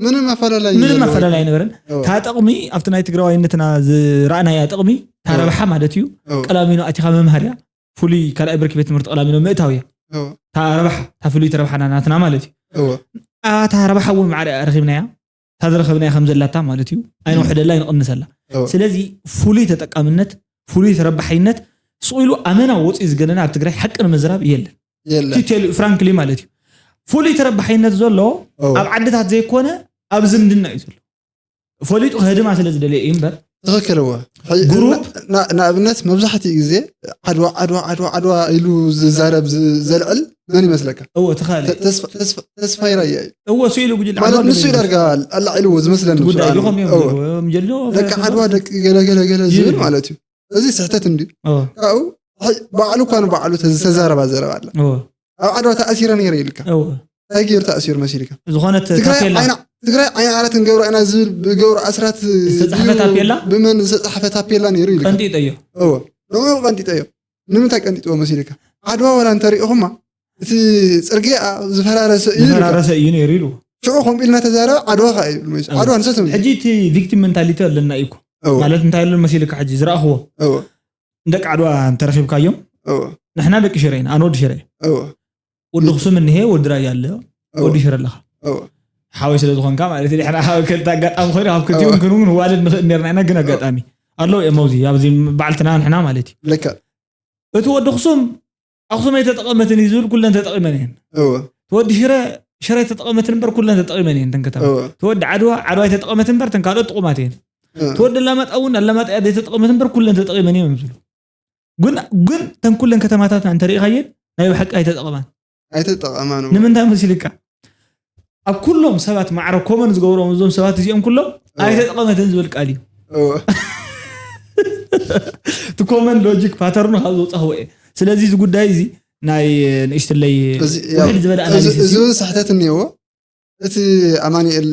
ምንም ኣፈላላይ ምንም ኣፈላላይ ኣይነበረን እታ ጥቕሚ ኣብቲ ናይ ትግራዋይነትና ዝረኣናያ ጥቕሚ እታ ረብሓ ማለት እዩ ቀላሚኖ ኣቲኻ መምሃርያ ፍሉይ ካልኣይ ብርኪ ቤት ትምህርቲ ቀላሚኖ ምእታው እያ እታ ረብሓ እታ ፍሉይ ተረብሓና ናትና ማለት እዩ እታ ረብሓ እውን ማዕረ ረኺብናያ እታ ዝረኸብናያ ከም ዘላታ ማለት እዩ ኣይንውሕደላ ኣይንቕንሰላ ስለዚ ፍሉይ ተጠቃምነት ፍሉይ ተረባሓይነት ስቕ ኢሉ ኣመና ወፂኡ ዝገነነ ኣብ ትግራይ ሓቂ ንምዝራብ የለን የለን ቲቴል ፍራንክሊ ማለት እዩ ፍሉይ ተረባሓይነት ዘሎ ኣብ ዓድታት ዘይኮነ ኣብ ዝምድና እዩ ዘሎ ፈሊጡ ከህድማ ስለ ዝደለየ እዩ እምበር ትኽክል እወ ግሩፕ ንኣብነት መብዛሕትኡ ግዜ ዓድዋ ዓድዋ ዓድዋ ዓድዋ ኢሉ ዝዛረብ ዘልዕል መን ይመስለካ እወ ትኻለ ተስፋይ ራያ እዩ እወ ስኢሉ ጉጅለ ማለት ንሱ እዩ ዳርጋ ኣላዒልዎ ዝመስለኒ ጉዳይ ዲኾም እዮም ጀሎ ደቂ ዓድዋ ደቂ ገለገለገለ ዝብል ማለት እዩ እዚ ስሕተት እንድዩ ካብኡ ባዕሉ እኳ ንባዕሉ ዝተዛረባ ዘረባ ኣላ ኣብ ዓድዋ ተኣሲረ ነይረ ኢልካ እንታይ ገይሩ ተኣሲሩ መሲልካ ዝኾነት ታፔላ ትግራይ ዓይኒ ዓራት ክንገብራ ኢና ዝብል ብገብሩ ኣስራት ዝተፃሕፈ ታፔላ ብመን ዝተፃሕፈ ታፔላ ነይሩ ኢልካ ቀንጢጠዮ ንኡ ቀንጢጠዮ ንምንታይ ቀንጢጥዎ መሲልካ ዓድዋ ወላ እንተሪኢኹማ እቲ ፅርግያ ዝፈራረሰ እዩ ዝፈራረሰ እዩ ነይሩ ኢሉ ሽዑ ከምኡ ኢልና ተዛረበ ዓድዋ ከዓ እዩ ኢሉ መሊሱ ዓድዋ ንሰቶም ሕጂ እቲ ቪክቲም ሜንታሊቲ ኣለና እዩ እኮ ማለት እንታይ ኣሎ መሲልካ ሕጂ ዝረኣኽዎ ንደቂ ዓድዋ እንተረኺብካዮም ንሕና ደቂ ሽረ ኢና ኣነ ወዲ ሽረ ወዲ ክሱም እኒሄ ወዲ ራያ ኣሎ ወዲ ሽረ ኣለኻ ሓወይ ስለ ዝኾንካ ማለት እዩ ድሕና ካብ ክልተ ኣጋጣሚ ኮይኑ ካብ ክልቲኡ ክንውን ዋልድ ንኽእል ነርና ኢና ግን ኣጋጣሚ ኣለዉ እዮም ኣብዚ ኣብዚ በዓልትና ንሕና ማለት እዩ እቲ ወዲ ክሱም ኣኽሱም ኣይተጠቐመትን እዩ ዝብል ኩለን ተጠቒመን እየን እቲ ወዲ ሽረ ሽረ ኣይተጠቐመትን እምበር ኩለን ተጠቒመን እየን ተን ከተማ እቲ ወዲ ዓድዋ ዓድዋ ኣይተጠቐመትን እምበር ተን ካልኦት ጥቑማት እየን እቲ ወዲ ኣላማጣ እውን ኣላማጣ እያ ዘይተጠቐመት እምበር ኩለን ተጠቒመን እዮም ዝብሉ ግን ግን ተን ኩለን ከተማታትና እንተሪኢኻየን ናይ ብሓቂ ኣይተጠቐማን ኣይተጠቐማን ንምንታይ መሲልካ ኣብ ኩሎም ሰባት ማዕረ ኮመን ዝገብሮም እዞም ሰባት እዚኦም ኩሎም ኣይተጠቐመትን ዝብል ቃል እዩ እቲ ኮመን ሎጂክ ፓተርኑ ካብ ዘውፃኽዎ እየ ስለዚ እዚ ጉዳይ እዚ ናይ ንእሽትለይ ውሕድ ዝበለ ኣናሊሲስ እዚ እውን ስሕተት እኒአዎ እቲ ኣማኒኤል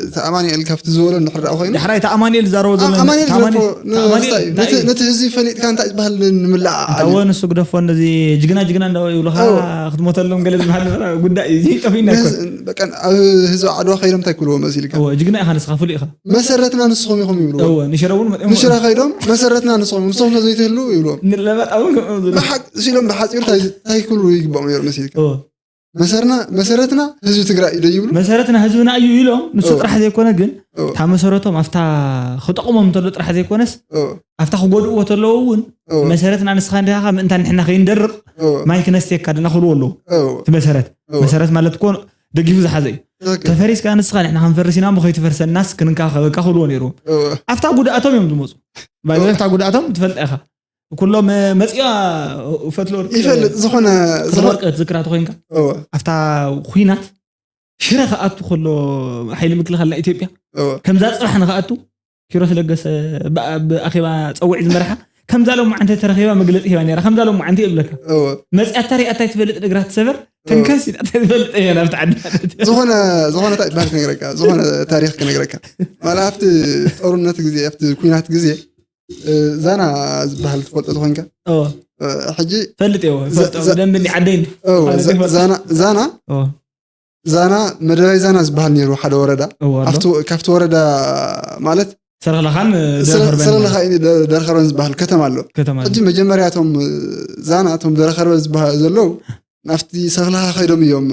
እቲ ኣማኒኤል ካብቲ ዝበሎ እንድሕር ደኣ ኮይኑ ዳሕራይ እቲ ኣማኒኤል ዝዛረቦ ዘሎ ኣማኒኤል እቲ ኣማኒኤል- ዝረፎ እቲ ኣማኒኤል እንታይ እዩ? ነቲ ህዝቢ ፈሊጥካ እንታይ ዝበሃል ንምልኣዕ እንታይ ወ ንሱ ግደፎ እንደዚ ጅግና ጅግና እንዳው ይብሉኻ እዎ። ክትሞተሎም ገለ ዝበሃል ነገር ጉዳይ እዩ ጠፊና ይኮን በቃ ኣብ ህዝቢ ዓድዋ ከይዶም እንታይ ክብልዎ መሲልካ እዎ ጅግና ኢኻ ንስኻ ፍሉይ ኢኻ መሰረትና ንስኹም ኢኹም ይብልዎ እዎ ንሽረ እውን መጥኦም ንሽረ ከይዶም መሰረትና ንስኹም ንስኹም ዘይትህልው ይብልዎም ንለበጣ እውን ከምኦም ዝብሉ ብሓቅ ሲሎም ብሓፂሩ እንታይ ክብሉ ይግባኦም ነሩ መሲልካ እዎ መሰርና መሰረትና ህዝቢ ትግራይ እዩ ይብሉ መሰረትና ህዝብና እዩ ኢሎም ንሱ እዎ። ጥራሕ ዘይኮነ ግን እዎ። እታ መሰረቶም ኣብታ ክጠቕሞም እንተሎ ጥራሕ ዘይኮነስ እዎ። ኣብታ ክጎድእዎ ተለዎ እውን እዎ። መሰረትና ንስኻ እንዲኻ ምእንታ ንሕና ከይንደርቕ እዎ። ማይ ክነስትየካ ድና ክብልዎ ኣለዉ እዎ። እቲ መሰረት እዎ። መሰረት ማለት እኮ ደጊፉ ዝሓዘ እዩ ትኽክል። ተፈሪስካ ንስኻ ንሕና ክንፈርስ ኢና እሞ ከይትፈርሰናስ ክንከባኸበካ ክብልዎ ነይሩ እዎ። ኣብታ ጉድኣቶም እዮም ዝመፁ ባይዘ ኣብታ ጉድኣቶም ትፈልጣ ኢኻ ኩሎም መፅያ ፈትሎ ወርቂ ይፈልጥ ዝኾነ ፈትሎ ወርቂ ክትዝክራ ተኮይንካ እዎ። ኣብታ ኩናት ሽረ ክኣቱ ከሎ ሓይሊ ምክልኻል ናይ ኢትዮጵያ እዎ። ከምዛ ፅባሕ ንክኣቱ ኪሮስ ለገሰ ብኣ- ብኣኼባ ፀውዒ ዝመርሓ ከምዛ ሎም መዓንቲ ተረኺባ መግለፂ ሂባ ነራ ከምዛ ሎም መዓንቲ ይብለካ እዎ። መፅያታ ሪኣታ ትፈልጥ እግራ ትሰበር ተንከስ ኢላታ ትፈልጥ እያ ናብቲ ዓዲ ማለት እዩ። ዝኾነ ዝኾነ እንታይ ትበሃል ክነግረካ ዝኾነ ታሪክ ክነግረካ ማለት ኣብቲ ጦርነት ግዜ ኣብቲ ኩናት ግዜ እ፣ ዛና ዝበሃል ትፈልጦ ተኮንካ እዎ፣ እ፣ ሕጂ ፈልጥ እዮ ዘ- ፈልጥ ዘ- ደንብ ዓደይን እ፣ ዘ- ዛና ዛና እዎ፣ ዛና መደባይ ዛና ዝበሃል ነይሩ ሓደ ወረዳ እዎ ኣሎ። ኣብቲ- ካብቲ ወረዳ ማለት ሰረኽላኻን ሰረኽላኻ ደርኸበን ዝበሃል ከተማ ኣሎ ከተማ ኣሎ። ሕጂ መጀመርያ እቶም ዛና እቶም ደረኸርበ ዝበሃ ዘለዉ ናብቲ ሰረኽላኻ ከይዶም እዮም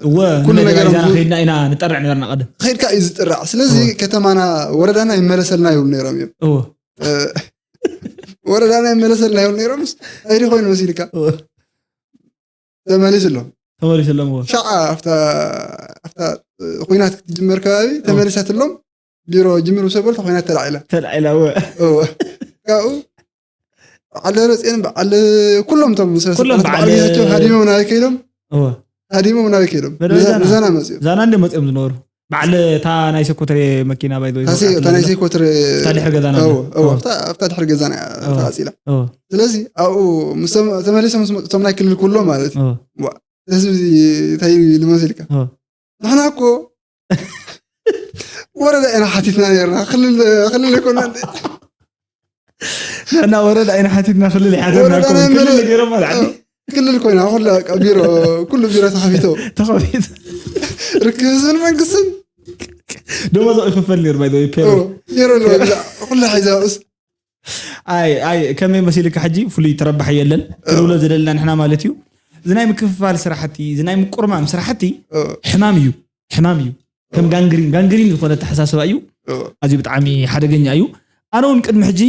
እወ ኩሉ ንመደብ ነገሮም ዛና ዝ- ከይድና ኢና ንጠርዕ ነበርና ቀደም ከይድካ እዩ ዝጥራዕ ስለዚ እወ። ከተማና ወረዳና ይመለሰልና ይብሉ ነይሮም እዮም እወ እ፣ ወረዳና ይመለሰልና ይብሉ ነይሮምስ ኣይዲ ኮይኑ መሲልካ እወ ተመሊሱ ኣሎ ተመሊሱ ኣሎም እወ ሻዓ ኣብታ ኣብታ ኩናት ክትጅመር ከባቢ ተመሊሳትሎም ቢሮ ጅምር ምስ በልታ ኮይና ተላዒላ ተላዒላ እወ እወ። ካብኡ በዓል ደብረፅዮን በዓል ኩሎም ቶም ሰብሰብ ኩሎም በዓል በዓል- ቤታቸው ሃዲሞም ናበይ ከይዶም እወ ሃዲሞም ናበይ ከይዶም በደወይ ንዛ- ዛና። ንዛና መፅኦም ዛና እንደ መፅኦም ዝነበሩ በዓል እታ ናይ ሰኮተሬ መኪና ባይ ታሴ- እታ ናይ ሴኮትር ታዲሕ ገዛና እወ፣ ኣሎ። እወ፣ እወ። ኣብታ ኣብታ ድሕሪ ገዛና እያ እወ። ተዓፂላ እወ። ስለዚ ኣብኡ ምስ ተመ- ተመሊሶም ምስ መፁ እቶም ናይ ክልል ኩሎም ማለት እዩ እወ። ዋ፣ ህዝቢ እዚ እንታይ ኢሉ መሲልካ እወ። ንሕና እኮ ወረዳ ኢና ሓቲትና ነርና ክልል ክልል ኣይኮና ንሕና ወረዳ ኢና ሓቲትና ክልል ይሓተና ወረዳ እኮ ናይ ክልል መለ- ገይሮም ማለት ዓዲ ክልል ኮይና ኩላ በቃ ቢሮ ኩሉ ቢሮ ተኸፊቶ ተኸፊት ርክብ ህዝብን መንግስትን ደሞዝ ይኽፈል ነይሩ ባይ ፔሮ ኔሮ ኩላ ሓይዛ ስ ኣይ ኣይ ከመይ መሲልካ ሕጂ ፍሉይ ተረባሒ የለን ክንብሎ ዝደልና ንሕና ማለት እዩ እዚ ናይ ምክፍፋል ስራሕቲ እዚ ናይ ምቁርማም ስራሕቲ ሕማም እዩ ሕማም እዩ ከም ጋንግሪን ጋንግሪን ዝኾነ ኣተሓሳስባ እዩ ኣዝዩ ብጣዕሚ ሓደገኛ እዩ ኣነ እውን ቅድሚ ሕጂ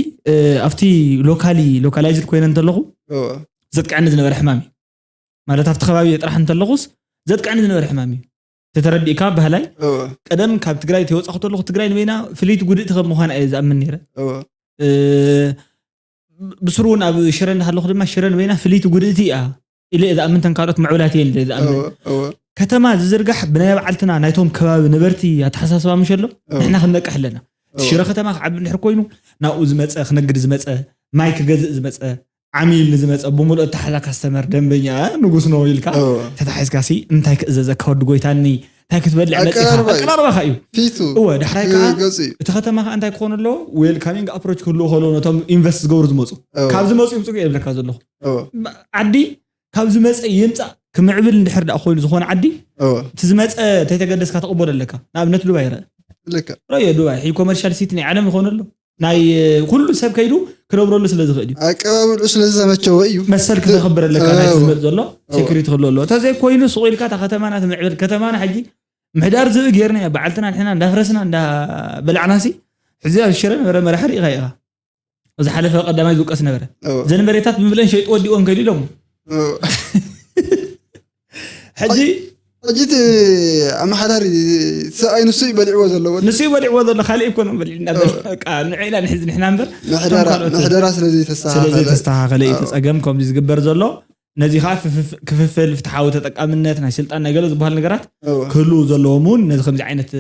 ኣብቲ ሎካሊ ሎካላይዝድ ኮይነ እንተለኹ ዘጥቅዐኒ ዝነበረ ሕማም እዩ ማለት ኣብቲ ከባቢ ጥራሕ እንተለኹስ ዘጥቅዐኒ ዝነበረ ሕማም እዩ ተተረዲእካ ባህላይ ቀደም ካብ ትግራይ ተወፃኹ ተለኹ ትግራይ ንበይና ፍልይቲ ጉድእቲ ከም ምዃና እየ ዝኣምን ነይረ ብስሩ እውን ኣብ ሽረ እንዳሃለኹ ድማ ሽረ ንበይና ፍልይቲ ጉድእቲ እያ ኢለ እየ ዝኣምን ተንካልኦት ምዕብላት እየ ኢለ ዝኣምን ከተማ ዝዝርጋሕ ብናይ ባዓልትና ናይቶም ከባቢ ነበርቲ ኣተሓሳስባ ምሸሎ ንሕና ክንነቅሕ ኣለና ሽረ ከተማ ክዓቢ እንድሕር ኮይኑ ናብኡ ዝመፀ ክነግድ ዝመፀ ማይ ክገዝእ ዝመፀ ዓሚል ንዝመፀ ብምሉእ እተሓዛ ካስተመር ደንበኛ ንጉስ ነው ኢልካ ተታሒዝካ ሲ እንታይ ክእዘዘካ ወዲ ጎይታኒ እንታይ ክትበልዕ መፂኻ ኣቀራርባኻ እዩ እወ ዳሕራይ ከዓ እቲ ከተማ ከዓ እንታይ ክኾን ኣለዎ ዌልካሚንግ ኣፕሮች ክህልዎ ከለዎ ነቶም ኢንቨስት ዝገብሩ ዝመፁ ካብ ዝመፁ ይምፅኡ የብለካ ዘለኹ ዓዲ ካብ ዝመፀ ይምፃእ ክምዕብል እንድሕር ዳ ኮይኑ ዝኾነ ዓዲ እቲ ዝመፀ እንተይተገደስካ ተቕበሎ ኣለካ ንኣብነት ዱባይ ረአ ረዮ ዱባይ ኮመርሻል ሲቲ ናይ ዓለም ዝኾነ ኣሎ ናይ ኩሉ ሰብ ከይዱ ክነብረሉ ስለ ዝኽእል እዩ ኣቀባብልኡ ስለ ዝተመቸወ እዩ መሰል ክተኽብር ኣለካ ናይ ዝመፅ ዘሎ ሴኩሪቲ ክህሉ ኣለዎ እንተዘይኮይኑ ሱቕ ኢልካ እታ ከተማና ትምዕብል ከተማና ሕጂ ምሕዳር ዝብኢ ጌርና እያ በዓልትና ንሕና እንዳፍረስና እንዳበላዕናሲ ሕዚ ኣብ ሽረ ነበረ መራሒ ርኢኻ ኢኻ ዝሓለፈ ቀዳማይ ዝውቀስ ነበረ ዘንበሬታት ብምብለን ሸይጡ ወዲዎም ከይዱ ኢሎም ሕጂ ሕጂ እቲ ኣመሓዳሪ ሰብኣይ ንሱ እዩ በሊዕዎ ዘለዎ ንሱ እዩ በሊዕዎ ዘሎ ካልእ ይኮነ በሊዕና ንዕኢላ ንሕዚ ንሕና እምበር ምሕደራ ስለ ዘይተስተካከለ እዩ ተፀገም ከምዚ ዝግበር ዘሎ ነዚ ከዓ ክፍፍል ፍትሓዊ ተጠቃምነት ናይ ስልጣን ናይ ገለ ዝበሃል ነገራት ክህልው ዘለዎም እውን ነዚ ከምዚ ዓይነት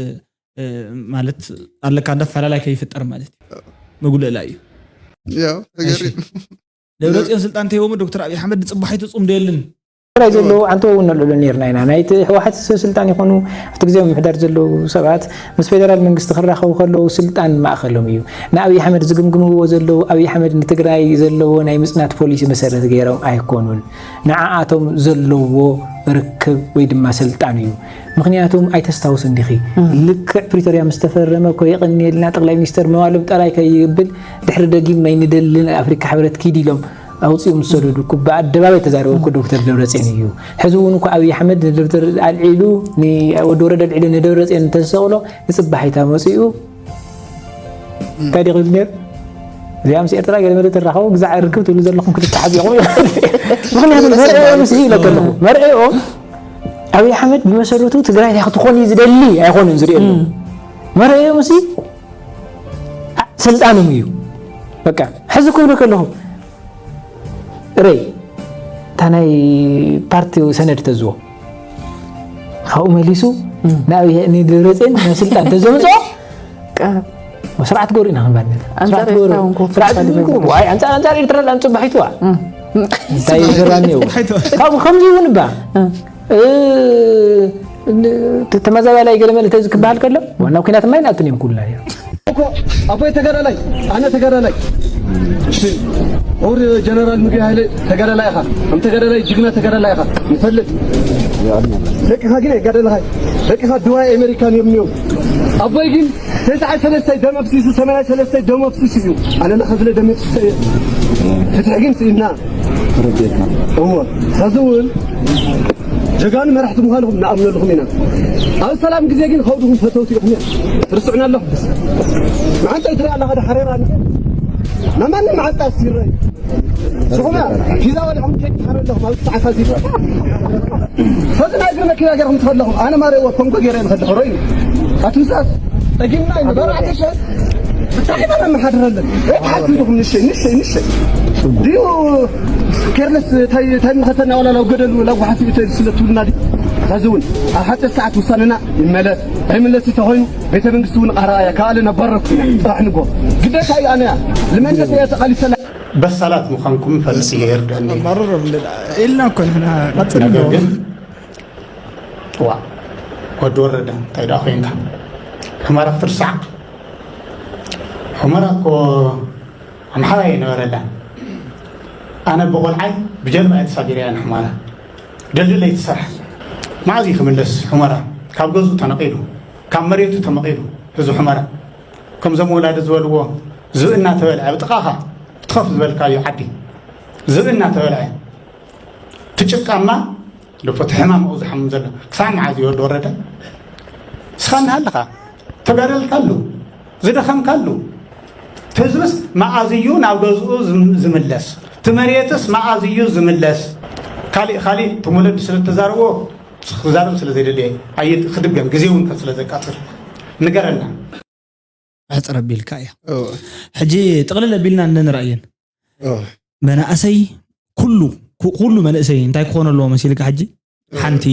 ማለት ኣለካ እንዳ ፈላላይ ከይፍጠር ማለት እዩ መጉልእላ እዩ ያው ተገሪም ደብረፅዮን ስልጣን ተሂቦም ዶክተር ኣብይ ኣሕመድ ንፅባሕ ኣይትፅምዶ የልን ትግራይ ዘለዉ ዓንተቦ እውን ነልዕሎ ነርና ኢና። ናይቲ ህወሓት ሰብ ስልጣን ይኾኑ ኣብቲ ግዜ ምምሕዳር ዘለዉ ሰባት ምስ ፌደራል መንግስቲ ክራኸቡ ከለዉ ስልጣን ማእኸሎም እዩ። ንኣብይ ኣሕመድ ዝግምግምዎ ዘለዉ ኣብይ ኣሕመድ ንትግራይ ዘለዎ ናይ ምፅናት ፖሊሲ መሰረት ገይሮም ኣይኮኑን። ንዓኣቶም ዘለዎ ርክብ ወይ ድማ ስልጣን እዩ። ምክንያቱም ኣይተስታውስን ዲኺ ልክዕ ፕሪቶርያ ምስ ተፈረመ እኮ የቐንየልና ጠቕላይ ሚኒስተር ምባሎም ጥራይ ከይብል ድሕሪ ደጊም ናይ ንደሊ ናይ ኣፍሪካ ሕብረት ኪድ ኢሎም ኣውፂኡ ምስ ሰደዱ እኮ ብኣደባባይ ተዛረቡ እኮ ዶክተር ደብረፅዮን እዩ። ሕዚ እውን እኮ ኣብይ ኣሕመድ ንዶክተር ኣልዒሉ ንወዲ ወረደ ኣልዒሉ ንደብረፅዮን እንተዝሰቕሎ ንፅባሒታ መፂኡ እንታይ ዲኺ ዝብል ነይሩ? እዚኣ ምስ ኤርትራ ገለ መለ ትራኸቡ ግዛዕ ርክብ ትብሉ ዘለኹም ክትተሓዚኹም እዩ። ምክንያቱ መርአኦም ስ ኢለ ከለኹ መርአኦም ኣብይ ኣሕመድ ብመሰረቱ ትግራይ እንታይ ክትኾን እዩ ዝደሊ ኣይኮነን ዝሪኦ ዘሎ። መርአኦም ሲ ስልጣኖም እዩ። በቃ ሕዚ ክብሎ ከለኹ ርይ እታ ናይ ፓርቲ ሰነድ ተዝዎ ካብኡ መሊሱ ንኣብይ ንደብረፅዮን ናብ ስልጣን ተዘምፅኦ ስርዓት ገሩ ኢና ክንባል ነታ። ስርዓት ገሩ። ስርዓት ገሩ። ዋይ፣ ኣንፃር፣ ኣንፃር ኤርትራ ላ ንፅባሒትዋ። እንታይ ይገርም እዩ? ካብኡ ከምዚ እውን እባ። እ፣ ተ-፣ ተመዛባላይ ገለ መለ ተዝ ክበሃል ከሎ፣ ዋና ኩናት ማይ ናብትን እዮም ኩልና እዮም። እኮ ኣቦይ ተጋዳላይ፣ ኣነ ተጋዳላይ። እሺ፣ ኦር ጀነራል ምግቢ ሃይለ ተጋዳላይ ኢኻ። ከም ተጋዳላይ ጅግና ተጋዳላይ ኢኻ። ንፈልጥ። ደቅኻ ግን ኣይጋደልኻይ። ደቅኻ ድዋይ ኣሜሪካን እዮም እዮም። ኣቦይ ግን ተስዓይ ሰለስተይ ደም ኣፍሲሱ፣ ሰማንያ ሰለስተይ ደም ኣፍሲሱ እዩ። ኣነ ንኸፍለ ደም ኣፍሲሰ እየ። ፍትሒ ግን ስኢና። ተረዲእካ። እወ። ኸዚ እውን ጀጋኑ መራሕቲ ምዃንኹም ንኣምነልኹም ኢና። ኣብ ሰላም ግዜ ግን ከውድኹም ፈተውቲ ኢኹም እዮም። ትርስዑና ኣለኹም። መዓንጣ ይትርኢ ኣለኻ ዶ ሓሬራ? ንማንም መዓንጣ ኣስቲረይ። ስኹማ ፒዛ በሊዕኩም ከይትሓሩ ኣለኹም ኣብ ሰዓት ኣዚ። ፈዚ ናይ እግሪ መኪና ገይርኩም ትኸለኹም። ኣነ ማርያም ኮንጎ ገይረ ንኸድሕሮ እዩ። ኣቱምሳት ጠጊምና እዩ። በርዓተ ሸ ብጣዕሚ ኢና ነመሓድረለን። ኣይትሓስቡ ኢኹም። ንሸይ፣ ንሸይ፣ ንሸይ። ድዩ ኬርለስ ታይ፣ ታይ ምኸተና ዋላ ላው ገደሉ ላው ሓሲብ ተል ስለ ትብሉና ድዩ? ኸዚ እውን ኣብ ሓፂር ሰዓት ውሳነና ይመለስ። ኣይምለስ ተኾይኑ ቤተ መንግስቲ እውን ቃራ እያ። ከኣለ ነባረርኩ ኢና። ፅባሕ ንጎ ግዴታ እዩ። ኣነ እያ ልመንደስ እያ ተቓሊሰላ። በሳላት ምዃንኩም ፈልጥ እየ ይርደኒ። ኣባርሮም እንደ-፣ ኢልና እኮ ንሕና ቀፅል ነገር ንበል። ግን ዋ፣ ወዲ ወረደ እንታይ ደኣ ኮይንካ? ሑመራ ክትርሳዕ? ሑመራ እኮ ኣምሓራ እየ ነበረላ። ኣነ ብቆልዓይ ብጀልባ እየ ተሳፊረ እያ ንሑመራ። ደልድል ኣይትሰርሕ። መዓዝ እዩ ክምለስ ሑመራ? ካብ ገዝኡ ተነቒሉ፣ ካብ መሬቱ ተመቒሉ፣ ህዝቢ ሑመራ። ከምዞም ወላዲ ዝበልዎ፣ ዝብኢ እናተበልዐ፣ ብጥቓኻ ትኸፍ ዝበልካዮ ዓዲ። ዝብኢ እናተበልዐ፣ ትጭቃማ፣ ደፎ እቲ ሕማም ኣብኡ ዝሓምም ዘሎ። ክሳብ መዓዝ እዩ ወዲ ወረደ? ንስኻ እናሃለኻ፣ ተጋደልካሉ፣ ዝደኸምካሉ። ህዝብስ መኣዝ እዩ ናብ ገዝኡ ዝም-፣ ዝምለስ? እቲ መሬትስ መኣዝ እዩ ዝምለስ? ካሊእ፣ ካሊእ፣ እቶም ወለዲ ስለ እተዛረብዎ፣ ክዛረብ ስለ ዘይደልየ፣ ኣየ-፣ ክድገም፣ ግዜ እውን ስለ ዘቃጽል። ንገረና። ኣሕጽር ኣቢልካ እያ። እወ። ሕጂ ጥቕልል ኣቢልና እንደ ንረኣየን። እወ። መናእሰይ ኩሉ፣ ኩ-፣ ኩሉ መንእሰይ እንታይ ክኾን ኣለዎ መሲልካ ሕጂ? እወ። ሓንቲ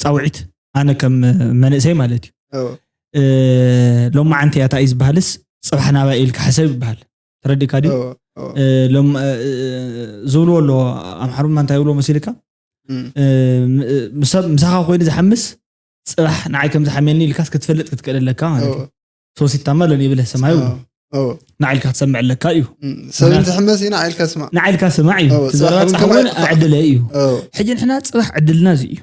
ጻውዒት፣ ኣነ ከም መንእሰይ ማለት እዩ። እወ። እ፣ ሎማዓንቲ እያ፣ እንታይ እዩ ዝበሃልስ፣ ጽባሕ ናባይ ኢልካ ሕሰብ ይበሃል። ተረዲእካ ድዩ? እወ፣ እወ። እ፣ ሎም-፣ እ፣ እ፣ ዝብልዎ ኣለዎ፣ ኣምሓሩማ እንታይ ይብልዎ መሲልካ? እም። እ፣ ም-፣ እ፣ ምሰ-፣ ምሳኻ ኮይኑ ዝሓምስ፣ ጽባሕ ንዓይ ከም ዝሓምየኒ ኢልካስ ክትፈልጥ ክትክእል ኣለካ ማለት እዩ። እወ። ሶሲታማ ለን ይብለ ሰማዩ። እወ፣ እወ። ንዓይ ኢልካ ክትሰምዕ ኣለካ እዩ። እም፣ ሰብ ምክንያቱ ዝሕመስ እዩ፣ ንዓይ ኢልካ ስማዕ። ንዓይ ኢልካ ስማዕ እዩ። እወ፣ እቲ ዘረባ ጽባሕ እውን ጻዕውን ከማይ ኣዕድለ እዩ። እወ። ሕጂ ንሕና ጽባሕ ዕድልና እዚ እዩ።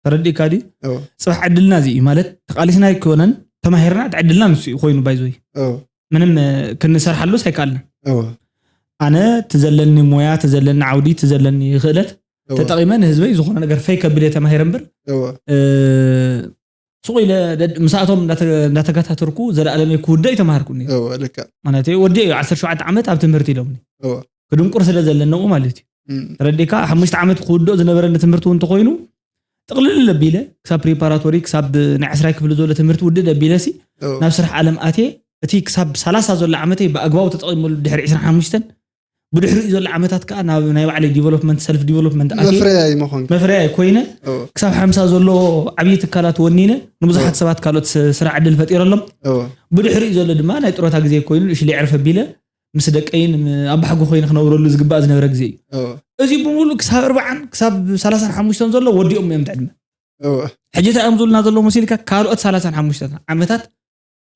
ተረዲእካ ድዩ? እወ። ጽባሕ ዕድልና እዚ እዩ ማለት ተቓሊስና ኣይኮነን፣ ተማሂርና እቲ ዕድልና ንሱ እዩ ኮይኑ ባይዞይ። እወ። ምንም፣ እ፣ ክንሰርሓሉስ ኣይከኣልናን። እወ። ኣነ እቲ ዘለኒ ሞያ፣ እቲ ዘለኒ ዓውዲ፣ እቲ ዘለኒ ክእለት እወ። ተጠቒመ ንህዝበይ ዝኾነ ነገር ፈይ ከብል እየ ተማሂረ እምበር፣ እወ። እ፣ ሱቕ ኢለ ደድ-፣ ምስኣቶም እንዳተ-፣ እንዳተጋታተርኩ ዘለኣለመይ ክውድእ ኣይተማሃርኩን እየ። እወ፣ ልክዕ። ማለት እዩ፣ ወዲ እዩ፣ ዓሰርተ ሸውዓተ ዓመት ኣብ ትምህርቲ ኢሎምኒ። እወ። ክድንቁር ስለ ዘለነኡ ማለት እዩ። እም። ተረዲእካ? ሓሙሽተ ዓመት ክውድኦ ዝነበረኒ ትምህርቲ እውን እንተኾይኑ፣ ጥቕልል ኣቢለ፣ ክሳብ ፕሪፓራቶሪ፣ ክሳብ ናይ ዕስራይ ክፍሊ ዘሎ ትምህርቲ ውድእ ኣቢለ ሲ፣ እወ። ናብ ስራሕ ዓለም ኣትየ፣ እቲ ክሳብ ሰላሳ ዘሎ ዓመተይ ብኣግባቡ ተጠቒመሉ ድሕሪ ዕስራን ሓሙሽተን፣ ብድሕሪኡ ዘሎ ዓመታት ከኣ ናብ ናይ ባዕለይ ዲቨሎፕመንት፣ ሰልፍ ዲቨሎፕመንት ኣትየ፣ መፍረያይ መኾንካ። መፍረያይ ኮይነ፣ እወ። ክሳብ ሓምሳ ዘሎ ዓብዪ ትካላት ወኒነ፣ ንብዙሓት እወ። ሰባት ካልኦት ስ-፣ ስራሕ ዕድል ፈጢረሎም። እወ። ብድሕሪኡ ዘሎ ድማ ናይ ጥሮታ ግዜ ኮይኑ፣ ንእሽተይ ዕርፍ ኣቢለ፣ ምስ ደቀይን ኣባሕጎ ኮይኑ ክነብረሉ ዝግባእ ዝነበረ ግዜ እዩ። እዚ ብምሉእ ክሳብ ኣርባዓን ክሳብ ሰላሳን ሓሙሽተን ዘሎ ወዲኦም እዮም ዕድመ። ሕጂ እንታይ እዮም ዝብሉና ዘለዉ መሲልካ? ካልኦት ሰላሳን ሓሙሽተን ዓመታት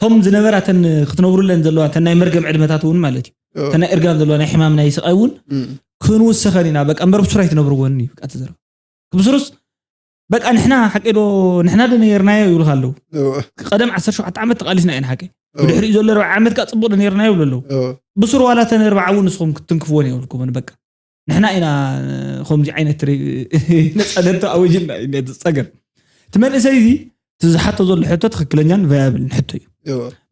ቶም ዝነበራ ተን ክትነብሩለን ዘለዋ ተን ናይ መርገም ዕድመታት እውን ማለት እዩ። ተን ናይ እርጋን ዘለዋ ናይ ሕማም ናይ ስቓይ እውን ክንውሰኸን ኢና። በቃ እምበር ብሱር ኣይትነብርዎን እዩ በቃ እቲ ዘረባ። ብሱሩስ በቃ ንሕና ሓቂ ዶ ንሕና ዶ ነይርናዮ ይብሉኻ ኣለዉ። ቀደም ዓሰርተ ሸውዓተ ዓመት ተቓሊስና ኢና ሓቂ። ብድሕሪኡ ዘሎ ኣርባዓ ዓመት ከዓ ፅቡቕ ዶ ነይርናዮ ይብሉ ኣለዉ። ብሱር ዋላ ተን ኣርባዓ እውን ንስኹም ክትትንክፍዎን የብልኩምን በቃ። ንሕና ኢና ከምዚ ዓይነት ሪ- ነፃነት ኣውጅና እዩ ነቲ ፀገም። እቲ መንእሰይ እዚ እቲ ዝሓቶ ዘሎ ሕቶ ትኽክለኛን ቫያብልን ሕቶ እዩ።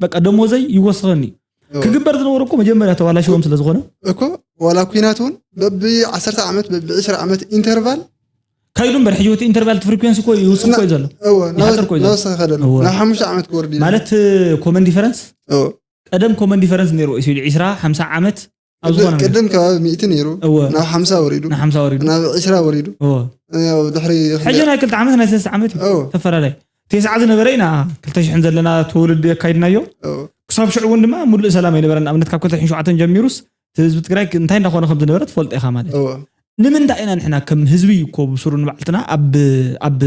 በቃ ደሞዘይ ይወስኸኒ እዩ። ክግበር ዝነበሮ እኮ መጀመርያ ተባላሽዎም ስለ ዝኾነ እኮ ዋላ ኩናት እውን በቢ ዓሰርተ ዓመት በቢ ዕስራ ዓመት ኢንተርቫል ካይዱ እምበር ሕጂ እቲ ኢንተርቫል ፍሪኩንሲ እኮ ይውስኽ እኮ እዩ ዘሎ። ይሓጥር እኮ እዩ ዘሎ። ናወሰኸ ከደሎ እወ። ናብ ሓሙሽተ ዓመት ክወርድ ኢና ማለት ኮመን ዲፈረንስ እወ። ቀደም ኮመን ዲፈረንስ ነይሩ እዩ ዒስራ ሓምሳ ዓመት ኣብ ዝኾነ ነገር ቅድም ከባቢ ሚእቲ ነይሩ እወ። ናብ ሓምሳ ወሪዱ ናብ ሓምሳ ወሪዱ ናብ ዕስራ ወሪዱ እወ። ያው ድሕሪ ሕጂ ናይ ክልተ ዓመት ናይ ሰለስተ ዓመት እዩ እወ። ተፈላለዩ። ቴስዓ ዝነበረ ኢና ክልተ ሽሕን ዘለና ትውልዲ ኣካይድናዮ። እወ። ክሳብ ሽዑ እውን ድማ ሙሉእ ሰላም ኣይነበረን። ንኣብነት ካብ ክልተ ሽሕን ሸውዓተን ጀሚሩስ እቲ ህዝቢ ትግራይ እንታይ እንዳኾነ ከም ዝነበረ ትፈልጦ ኢኻ ማለት እዩ። እወ። ንምንታይ ኢና ንሕና ከም ህዝቢ እኮ ብሱሩ ንባዕልትና ኣብ ኣብ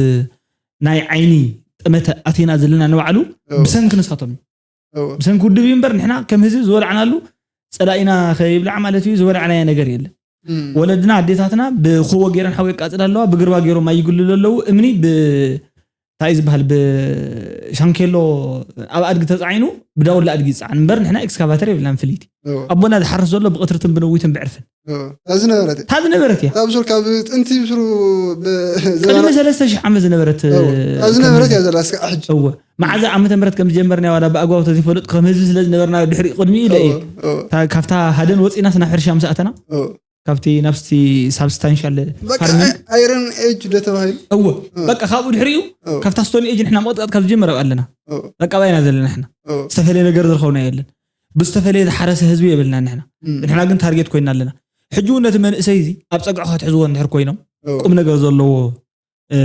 ናይ ዓይኒ ጠመተ ኣቴና ዘለና ንባዕሉ እወ። ብሰንኪ ንሳቶም እዩ። እወ። ብሰንኪ ውድብ እዩ እምበር ንሕና ከም ህዝቢ ዝበላዕናሉ ፀላኢና ከይብላዕ ማለት እዩ ዝበላዕናዮ ነገር የለን። እም። ወለድና ኣዴታትና ብኩቦ ገይረን ሓዊ የቃፅላ ኣለዋ፣ ብግርባ ገይሮም ማይ ይግልሉ ኣለዉ። እምኒ ብ እንታይ ዝበሃል ብሻንኬሎ ኣብ ኣድጊ ተፃዒኑ ብዳውላ ኣድጊ ይፃዓን እምበር ንሕና ኤክስካቫተር የብልናን ፍልይቲ። እወ። ኣቦና ዝሓርስ ዘሎ ብቐትርትን ብነዊትን ብዕርፍን እወ። እታ ዝነበረት እያ። እታ ዝነበረት እያ። እታ ብሱር ካብ ጥንቲ ብሱሩ ብ- ቅድሚ ዘበና- ሰለስተ ሽሕ ዓመት ዝነበረት እወ። እታ ዝነበረት እያ ዘላ እስከ ሕጂ። እወ። መዓዛ ዓመተ ምህረት ከም ዝጀመርና ዋላ ብኣግባቡ ተዘይፈለጡ ከም ህዝቢ ስለ ዝነበርና ድሕሪ ቅድሚ ኢለ እየ እወ፣ እወ። እታ- ካብታ ሃደን ወፂና ናብ ሕርሻ ምስ ኣተና እወ። ካብቲ ናብቲ ሳብስታንሻል በቃ ፋርሚንግ ኣይ- ኣይረን ኤጅ ዶ ተባሂሉ እወ እወ። በቃ ካብኡ ድሕሪኡ እወ። ካብታ ስቶን ኤጅ ንሕና መቕጥቀጥ ካብ ዝጀመረ ኣለና እወ። በቃ ባይና ዘለና ንሕና እወ። ዝተፈለየ ነገር ዝረኸብና የለን ብዝተፈለየ ዝሓረሰ ህዝቢ የብልና ንሕና እም። ንሕና ግን ታርጌት ኮይና ኣለና ሕጂ እውን ነቲ መንእሰይ እዚ ኣብ ፀግዑ ከትሕዝዎ እንድሕር ኮይኖም እወ። ቁም ነገር ዘለዎ እ፣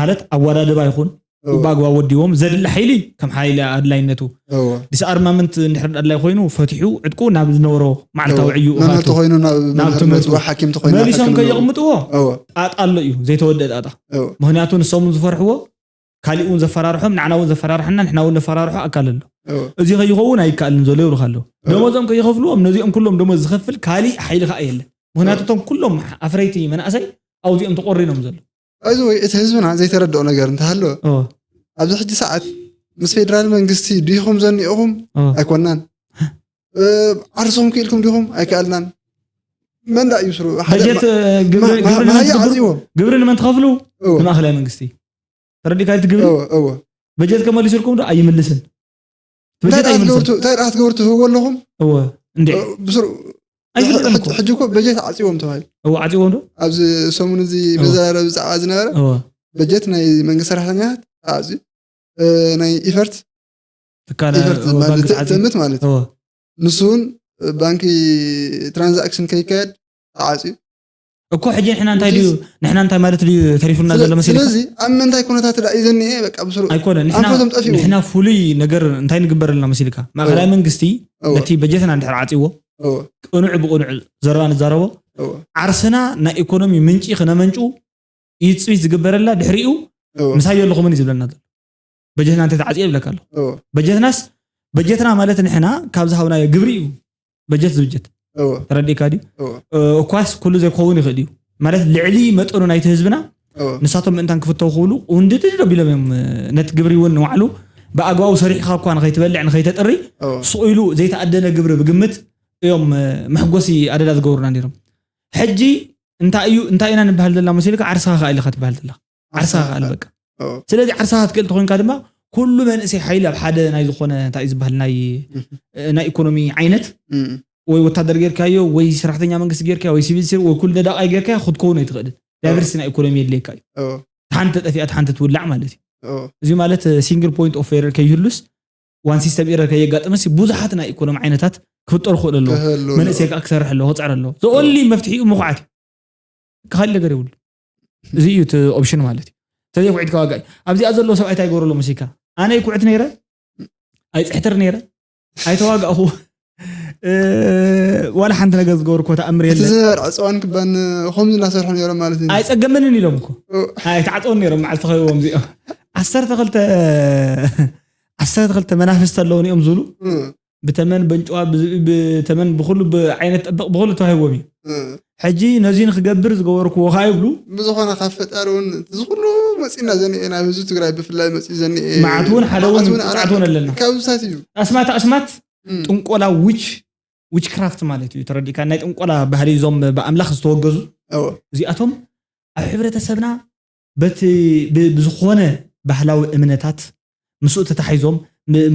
ማለት ኣወዳድባ ይኹን እወ። ብኣግባብ ወዲቦም ዘድሊ ሓይሊ ከም ሓይሊ ኣድላይነቱ እወ። ዲስኣርማመንት እንድሕር ኣድላይ ኮይኑ ፈቲሑ ዕጥቁ ናብ ዝነበሮ መዓልታዊ እወ። ዕዩ መምህር እኻቱ ተኾይኑ ናብ ናብ መምህር ትምህርቱ መፅኡ ሓኪም ተኾይኑ ናብ መሊሶም ሓኪም ከየቕምጥዎ እወ። ጣጣ ኣሎ እዩ ዘይተወደአ ጣጣ እወ። ምክንያቱ ንሶም ዝፈርሕዎ ካሊእ እውን ዘፈራርሖም ንዓና እውን ዘፈራርሐና ንሕና እውን ነፈራርሖ ኣካል ኣሎ እወ። እዚ ከይኸውን ኣይከኣልን ዘሎ ይብሉካ ኣለዉ እወ። ደሞዞም ከይኸፍልዎም ነዚኦም ኩሎም ደሞዝ ዝኸፍል ካሊእ ሓይሊ ከዓ የለን ምክንያቱ እቶም ኩሎም ኣፍረይቲ መናእሰይ ኣብዚኦም ተቆሪኖም ዘሎ እዚ ወይ እቲ ህዝብና ዘይተረድኦ ነገር እንተሃለወ እወ። ኣብዚ ሕጂ ሰዓት ምስ ፌደራል መንግስቲ ዲኹም ዘኒኦኹም እወ። ኣይኮናን እ፣ ዓርሶም ክኢልኩም ዲኹም ኣይከኣልናን መን ዳ እዩ ስሩ ሓደ በጀት ማ- እ፣ ግብሪ ማ- ግብሪ ማ- ንመን ማሃያ ትገብሩ? ዓፂዎም ግብሪ ንመን ትኸፍሉ እወ። ንማእኸላይ መንግስቲ ተረዲካ እቲ ግብሪ እወ እወ በጀት ከመሊሱልኩም ዶ ኣይምልስን እንታይ በጀት ደኣ ኣይምልስን ትገብሩ ት- እንታይ ደኣ ትገብሩ ትህብዎ ኣለኹም እወ እንዴ እ፣ ብስሩ ኣይፍልጥን ሕጂ- እኮ ሕጂ እኮ በጀት ዓፂዎም ተባሂሉ እወ ዓፂዎም ዶ ኣብዚ ሰሙን እዚ እወ። መዘራረቢ ብዛዕባ ዝነበረ እወ በጀት ናይ መንግስቲ ሰራሕተኛታት ተዓፅዩ እ፣ ናይ ኢፈርት ትካለ ኢፈርት እወ ማለት ባንክ ተዓፂ ትእምት ማለት እዩ እወ ንሱ እውን ባንኪ ትራንዛክሽን ከይካየድ ተዓፅዩ እኮ ሕጂ ንሕና እንታይ ድዩ ንሕና እንታይ ማለት ድዩ ተሪፉና ዘሎ መሲልካ ስለዚ ኣብ ምንታይ ኩነታት ዳ እዩ ዘኒኤ በቃ ብስሩ ኣይኮነ ንሕና ኣንፈቶም ጠፊኡ ንሕና ፍሉይ ነገር እንታይ ንግበር ኣለና መሲልካ ማእኸላይ መንግስቲ እወ ነቲ በጀትና እንድሕር ዓፂዎ እወ ቅኑዕ ብቅኑዕ ዘረባ ንዛረቦ እወ ዓርስና ናይ ኢኮኖሚ ምንጪ ክነመንጩ ይፅቢት ዝግበረላ ድሕሪኡ እወ ምሳይ የለኹምን እዩ ዝብለና ዘሎ በጀትና እንተ ተዓፅዮ ይብለካ ኣሎ እወ በጀትናስ በጀትና ማለት ንሕና ካብ ዝሃብናዮ ግብሪ እዩ በጀት ዝብጀት እወ ተረዲእካ ድዩ እወ እ፣ እኳስ ኩሉ ዘይክኸውን ይኽእል እዩ ማለት ልዕሊ መጠኑ ናይቲ ህዝብና እወ ንሳቶም ምእንታን ክፍተው ክብሉ ውንድድድ ኣቢሎም እዮም እ፣ ነቲ ግብሪ እውን ንባዕሉ ብኣግባቡ ሰሪሕካ እኳ ንኸይትበልዕ ንኸይተጥሪ እወ ስቕ ኢሉ ዘይተኣደነ ግብሪ ብግምት እዮም እ፣ መሕጎሲ ኣደዳ ዝገብሩና ነይሮም ሕጂ እንታይ እዩ እንታይ ኢና ንበሃል ዘለና መሲልካ ዓርስኻ ከኣ ኢልካ ትበሃል ዘለኻ ዓርስኻ ከኣል በቃ እወ ስለዚ ዓርስኻ ክትክእል ተኮይንካ ድማ ኩሉ መንእሰይ ሓይሊ ኣብ ሓደ ናይ ዝኾነ እንታይ እዩ ዝበሃል ናይ እህ፣ ናይ ኢኮኖሚ ዓይነት እም፣ ወይ ወታደር ጌርካዮ ወይ ሰራሕተኛ መንግስቲ ጌርካዮ ወይ ሲቪል ሴር ወይ ኩሉ ነዳቃይ ጌርካዮ ክትከውን ኣይትኽእልን ዳይቨርሲቲ ናይ ኢኮኖሚ የድልየካ እዩ እወ፣ ሓንቲ ጠፊኣ ሓንቲ ትውላዕ ማለት እዩ እወ፣ እዚ ማለት ሲንግል ፖይንት ኦፍ ኤረር ከይህሉስ ዋን ሲስተም ኤረር ከየጋጥምስ ብዙሓት ናይ ኢኮኖሚ ዓይነታት ክፍጠሩ ክኽእሉ ኣለዎ ክህሉ ኣለዎ። መንእሰይ ከዓ ክሰርሕ ኣለዎ ክፅዕር ኣለዎ ዘኦንሊ መፍትሒኡ ምኹዓት እዩ ካልእ ነገር የብሉ እዚ እዩ እቲ ኦፕሽን ማለት እዩ ተዘይ ኩዒትካ ዋጋ እዩ ኣብዚኣ ዘለዎ ሰብኣይ እንታይ ይገብረሎ መሲካ ኣነ ይኩዕት ነይረ ኣይፅሕትር ነይረ ኣይተዋጋእኹ ዋላ ሓንቲ ነገር ዝገበርኮ ተኣምር የለ። ዝነበረ ዕፅዋን ክባን ከምዚ እናሰርሑ ነይሮም ማለት እዩ። ኣይፀገመንን ኢሎም እኮ ኣይተዓፀውን ነይሮም። መዓልቲ ከይዎም እዚኦም ዓሰርተ ክልተ ዓሰርተ ክልተ መናፍስቲ ኣለውን እዮም ዝብሉ። ብተመን በንጭዋ ብተመን ብኩሉ ዓይነት ጠበቕ ብኩሉ ተዋሂቦም እዩ። ሕጂ ነዚ ንክገብር ዝገበርክዎ ከዓ ይብሉ። ብዝኾነ ካብ ፈጣሪ እውን እዚ ኩሉ መፂና ዘኒኤ ናብ ህዝቢ ትግራይ ብፍላይ መፂ ዘኒኤ መዓት እውን ሓደ እውን ቅፅዓት እውን ኣለና። ካብዚታት እዩ ኣስማት ኣስማት ጥንቆላ ዊች ዊችክራፍት ማለት እዩ። ተረዲእካ ናይ ጥንቆላ ባህሊ እዞም ብኣምላኽ ዝተወገዙ እዚኣቶም ኣብ ሕብረተሰብና በቲ ብዝኾነ ባህላዊ እምነታት ምስኡ ተታሒዞም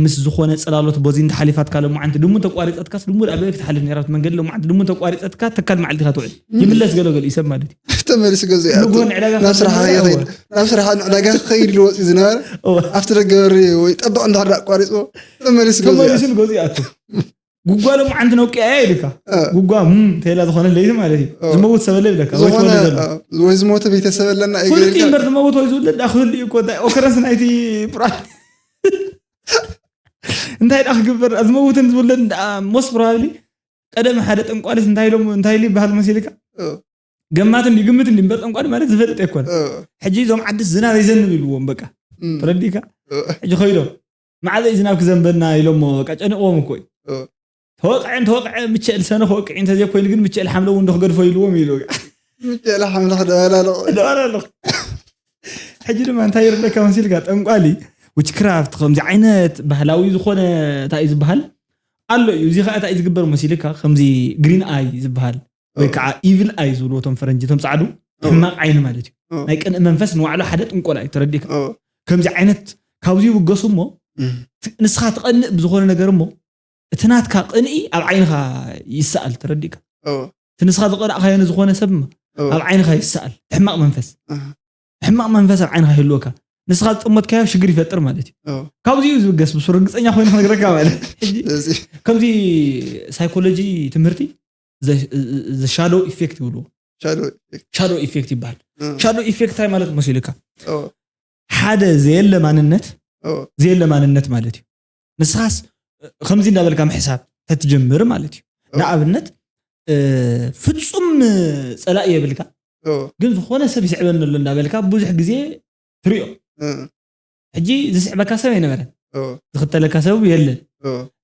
ምስ ዝኾነ ፅላሎት ቦዚ እንተሓሊፋትካ ለማዓንቲ ድሙ ተቋሪፀትካስ ድሙ ዳበ ክትሓልፍ ነራት መንገዲ ለማዓንቲ ድሙ ተቋሪፀትካ ተካል መዓልቲካ ትውዕል ይምለስ ገለገል ይሰብ ማለት እዩ። ተመሊሱ ገዚኡ ይኣቱ ናብ ስራሕ ይኸይድ ናብ ስራሕ ንዕዳጋ ክኸይድ ኢሉ ወፂኡ ዝነበረ ኣብቲ ደገ በሪ ወይ ጠበቕ እንዳሕር ኣቋሪፅዎ ተመሊሱ ገዚኡ ይኣቱ። ተመሊሱ ንገዚኡ ይኣቱ። ጉጓ ሎም ዓንቲ ነውቅያ እያ ኢልካ ጉጓ ም ተላ ዝኾነ ለይቲ ማለት እዩ። ዝመውት ሰበለ ይብለካ ወይ ዝኾነ ተወለደ ኣሎ። ወይ ዝሞተ ቤተሰብ ኣለና እዩ ፍልጥ ገይርካ እምበር ዝመውት ወይ ዝውለድ ዳ ክህሉ እዩ እኮ እንታይ ኦከረንስ ናይቲ ፕራ እንታይ ዳ ክግበር ዝመውትን ዝውለድ ሞስት ፕሮባብሊ ቀደም ሓደ ጠንቋሊስ እንታይ ኢሎም እንታይ ኢሉ ይበሃል መሲልካ ገማት እንዲ ግምት እንዲ እምበር ጠንቋሊ ማለት ዝፈልጥ ኣይኮነ። ሕጂ እዞም ዓድስ ዝናብ ይዘንብ ኢልዎም በቃ ተረዲካ ሕጂ ከይዶም ማዕዘ እዩ ዝናብ ክዘንበና ኢሎሞ በቃ ጨኒቕዎም እኮ እዩ። ተወቅዐ እንተወቅዐ ምቸል ሰነ ክወቅዕ እንተዘይኮይኑ ግን ምቸል ሓምለ እውን ክገድፎ ኢልዎም ኢሉ ምቸል ሓምለ ክደባላለቕ ደባላለቕ ሕጂ ድማ እንታይ ይርደካ መሲልካ ጠንቋሊ ዊችክራፍት ከምዚ ዓይነት ባህላዊ ዝኾነ እንታይ እዩ ዝበሃል ኣሎ እዩ። እዚ ከዓ እንታይ እዩ ዝግበር መሲልካ ከምዚ ግሪን ኣይ ዝበሃል ወይ ከዓ ኢቭል ኣይ ዝብልዎ እቶም ፈረንጂ እቶም ፃዕዱ ሕማቕ ዓይኒ ማለት እዩ። ናይ ቅንኢ መንፈስ ንባዕሉ ሓደ ጥንቆላ እዩ ተረዲእካ። ከምዚ ዓይነት ካብዚ ይብገሱ እሞ ንስኻ ትቐንእ ብዝኾነ ነገር እሞ እቲ ናትካ ቅንኢ ኣብ ዓይንኻ ይሰኣል ተረዲእካ። እቲ ንስኻ ዝቐናእካዮ ንዝኾነ ሰብ ኣብ ዓይንኻ ይሰኣል ሕማቕ መንፈስ ሕማቕ መንፈስ ኣብ ዓይንኻ ይህልወካ ንስኻ ዝጠመትካዮ ሽግር ይፈጥር ማለት እዩ። ካብዚ እዩ ዝብገስ ብሱ ርግፀኛ ኮይኑ ክነግረካ ማለት ከምዚ ሳይኮሎጂ ትምህርቲ ሻዶ ኢፌክት ይብልዎ። ሻዶ ኢፌክት ይበሃል። ሻዶ ኢፌክት እንታይ ማለት መሲልካ ሓደ ዘየለ ማንነት ዘየለ ማንነት ማለት እዩ። ንስኻስ ከምዚ እንዳበልካ ምሕሳብ ተትጀምር ማለት እዩ። ንኣብነት ፍፁም ፀላኢ የብልካ ግን ዝኾነ ሰብ ይስዕበኒ ኣሎ እንዳበልካ ብዙሕ ግዜ ትሪኦ። ሕጂ ዝስዕበካ ሰብ ኣይነበረን ዝኽተለካ ሰብ የለን።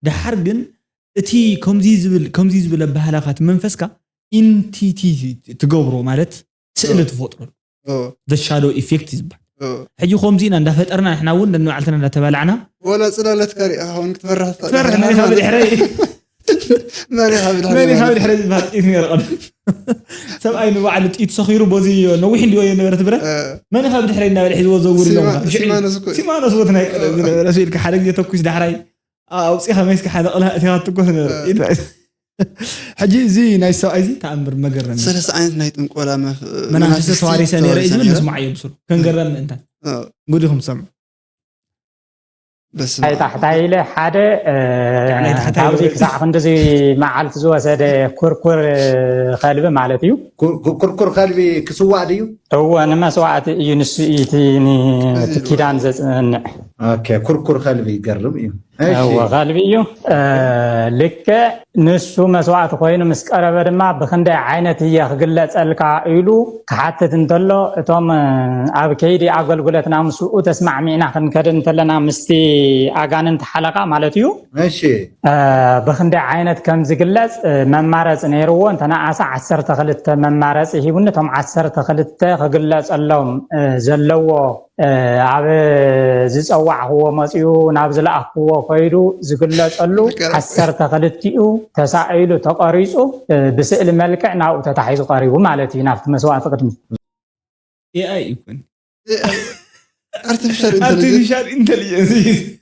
ድሓር ግን እቲ ከምዚ ዝብል ከምዚ ዝብል ኣባህላኻ እቲ መንፈስካ ኢንቲቲ ትገብሮ ማለት ስእሊ ትፈጥረሉ ሻዶ ኢፌክት ይዝባል። ሕጂ ከምዚ ኢና እንዳፈጠርና ንሕና እውን ነንባዕልትና እንዳተባላዕና ወላ ፅላለትካ ሪእኻ እውን ክትፈርሕ ትፈርሕ መሪኻ ብድሕረይ መሪኻ ብድሕረይ መሪኻ ብድሕረይ ዝበሃል ጥይት ነይረ ቀደም ሰብኣይ ንባዕሉ ጥይት ሰኺሩ በዚ ነዊሕ እንዲዮ የነበረት ብረት መሪኻ ብድሕረይ እናበለ ሒዝዎ ዘውር ኢሎም ሲማኖስ ቦት ናይ ቀደም ዝነበረ ኢልካ ሓደ ግዜ ተኩስ ዳሕራይ ኣውፂኻ መይስካ ሓደ ቀልሃ እቲኻ ትኮስ ነበረ ኢድ ሕጂ እዚ ናይ ሰብኣይ እዚ ተኣምር መገረሚ ሰለስተ ዓይነት ናይ ጥንቆላ መናፍስቲ ተዋሪሰ ነይረ እዩ ዝብል ንስማዓዮ ብስሩ ከንገረም ምእንታን ጉድ ኢኹም ትሰምዑ ታሕታይ ኢለ ሓደ ካብዚ ክሳዕ ክንዲዚ መዓልቲ ዝወሰደ ኩርኩር ከልቢ ማለት እዩ። ኩርኩር ከልቢ ክስዋእ ድዩ? እወ ንመስዋእቲ እዩ ንሱ እዩ እቲ ኪዳን ዘፅንዕ። ኩርኩር ከልቢ ይገርም እዩ። እወ ከልቢ እዩ። ልክዕ ንሱ መስዋእቲ ኮይኑ ምስ ቀረበ ድማ ብክንደይ ዓይነት እየ ክግለፀልካ ኢሉ ክሓትት እንተሎ እቶም ኣብ ከይዲ ኣገልግሎትና ምስኡ ተስማዕሚዕና ክንከድ እንተለና ምስቲ ኣጋንንቲ ሓለቃ ማለት እዩ። እሺ ብክንደይ ዓይነት ከም ዝግለፅ መማረፂ ነይርዎ እንተነኣሰ ዓሰርተ ክልተ መማረፂ ሂቡኒ እቶም ዓሰርተ ክልተ ክግለፀሎም ዘለዎ ኣብ ዝፀዋዕክዎ መፂኡ ናብ ዝለኣኽክዎ ኮይዱ ዝግለፀሉ ዓሰርተ ክልቲኡ ተሳኢሉ ተቐሪፁ ብስእሊ መልክዕ ናብኡ ተታሒዙ ቀሪቡ ማለት እዩ ናብቲ መስዋእቲ ቅድሚ ኤኣይ ይኮን artificial artificial intelligence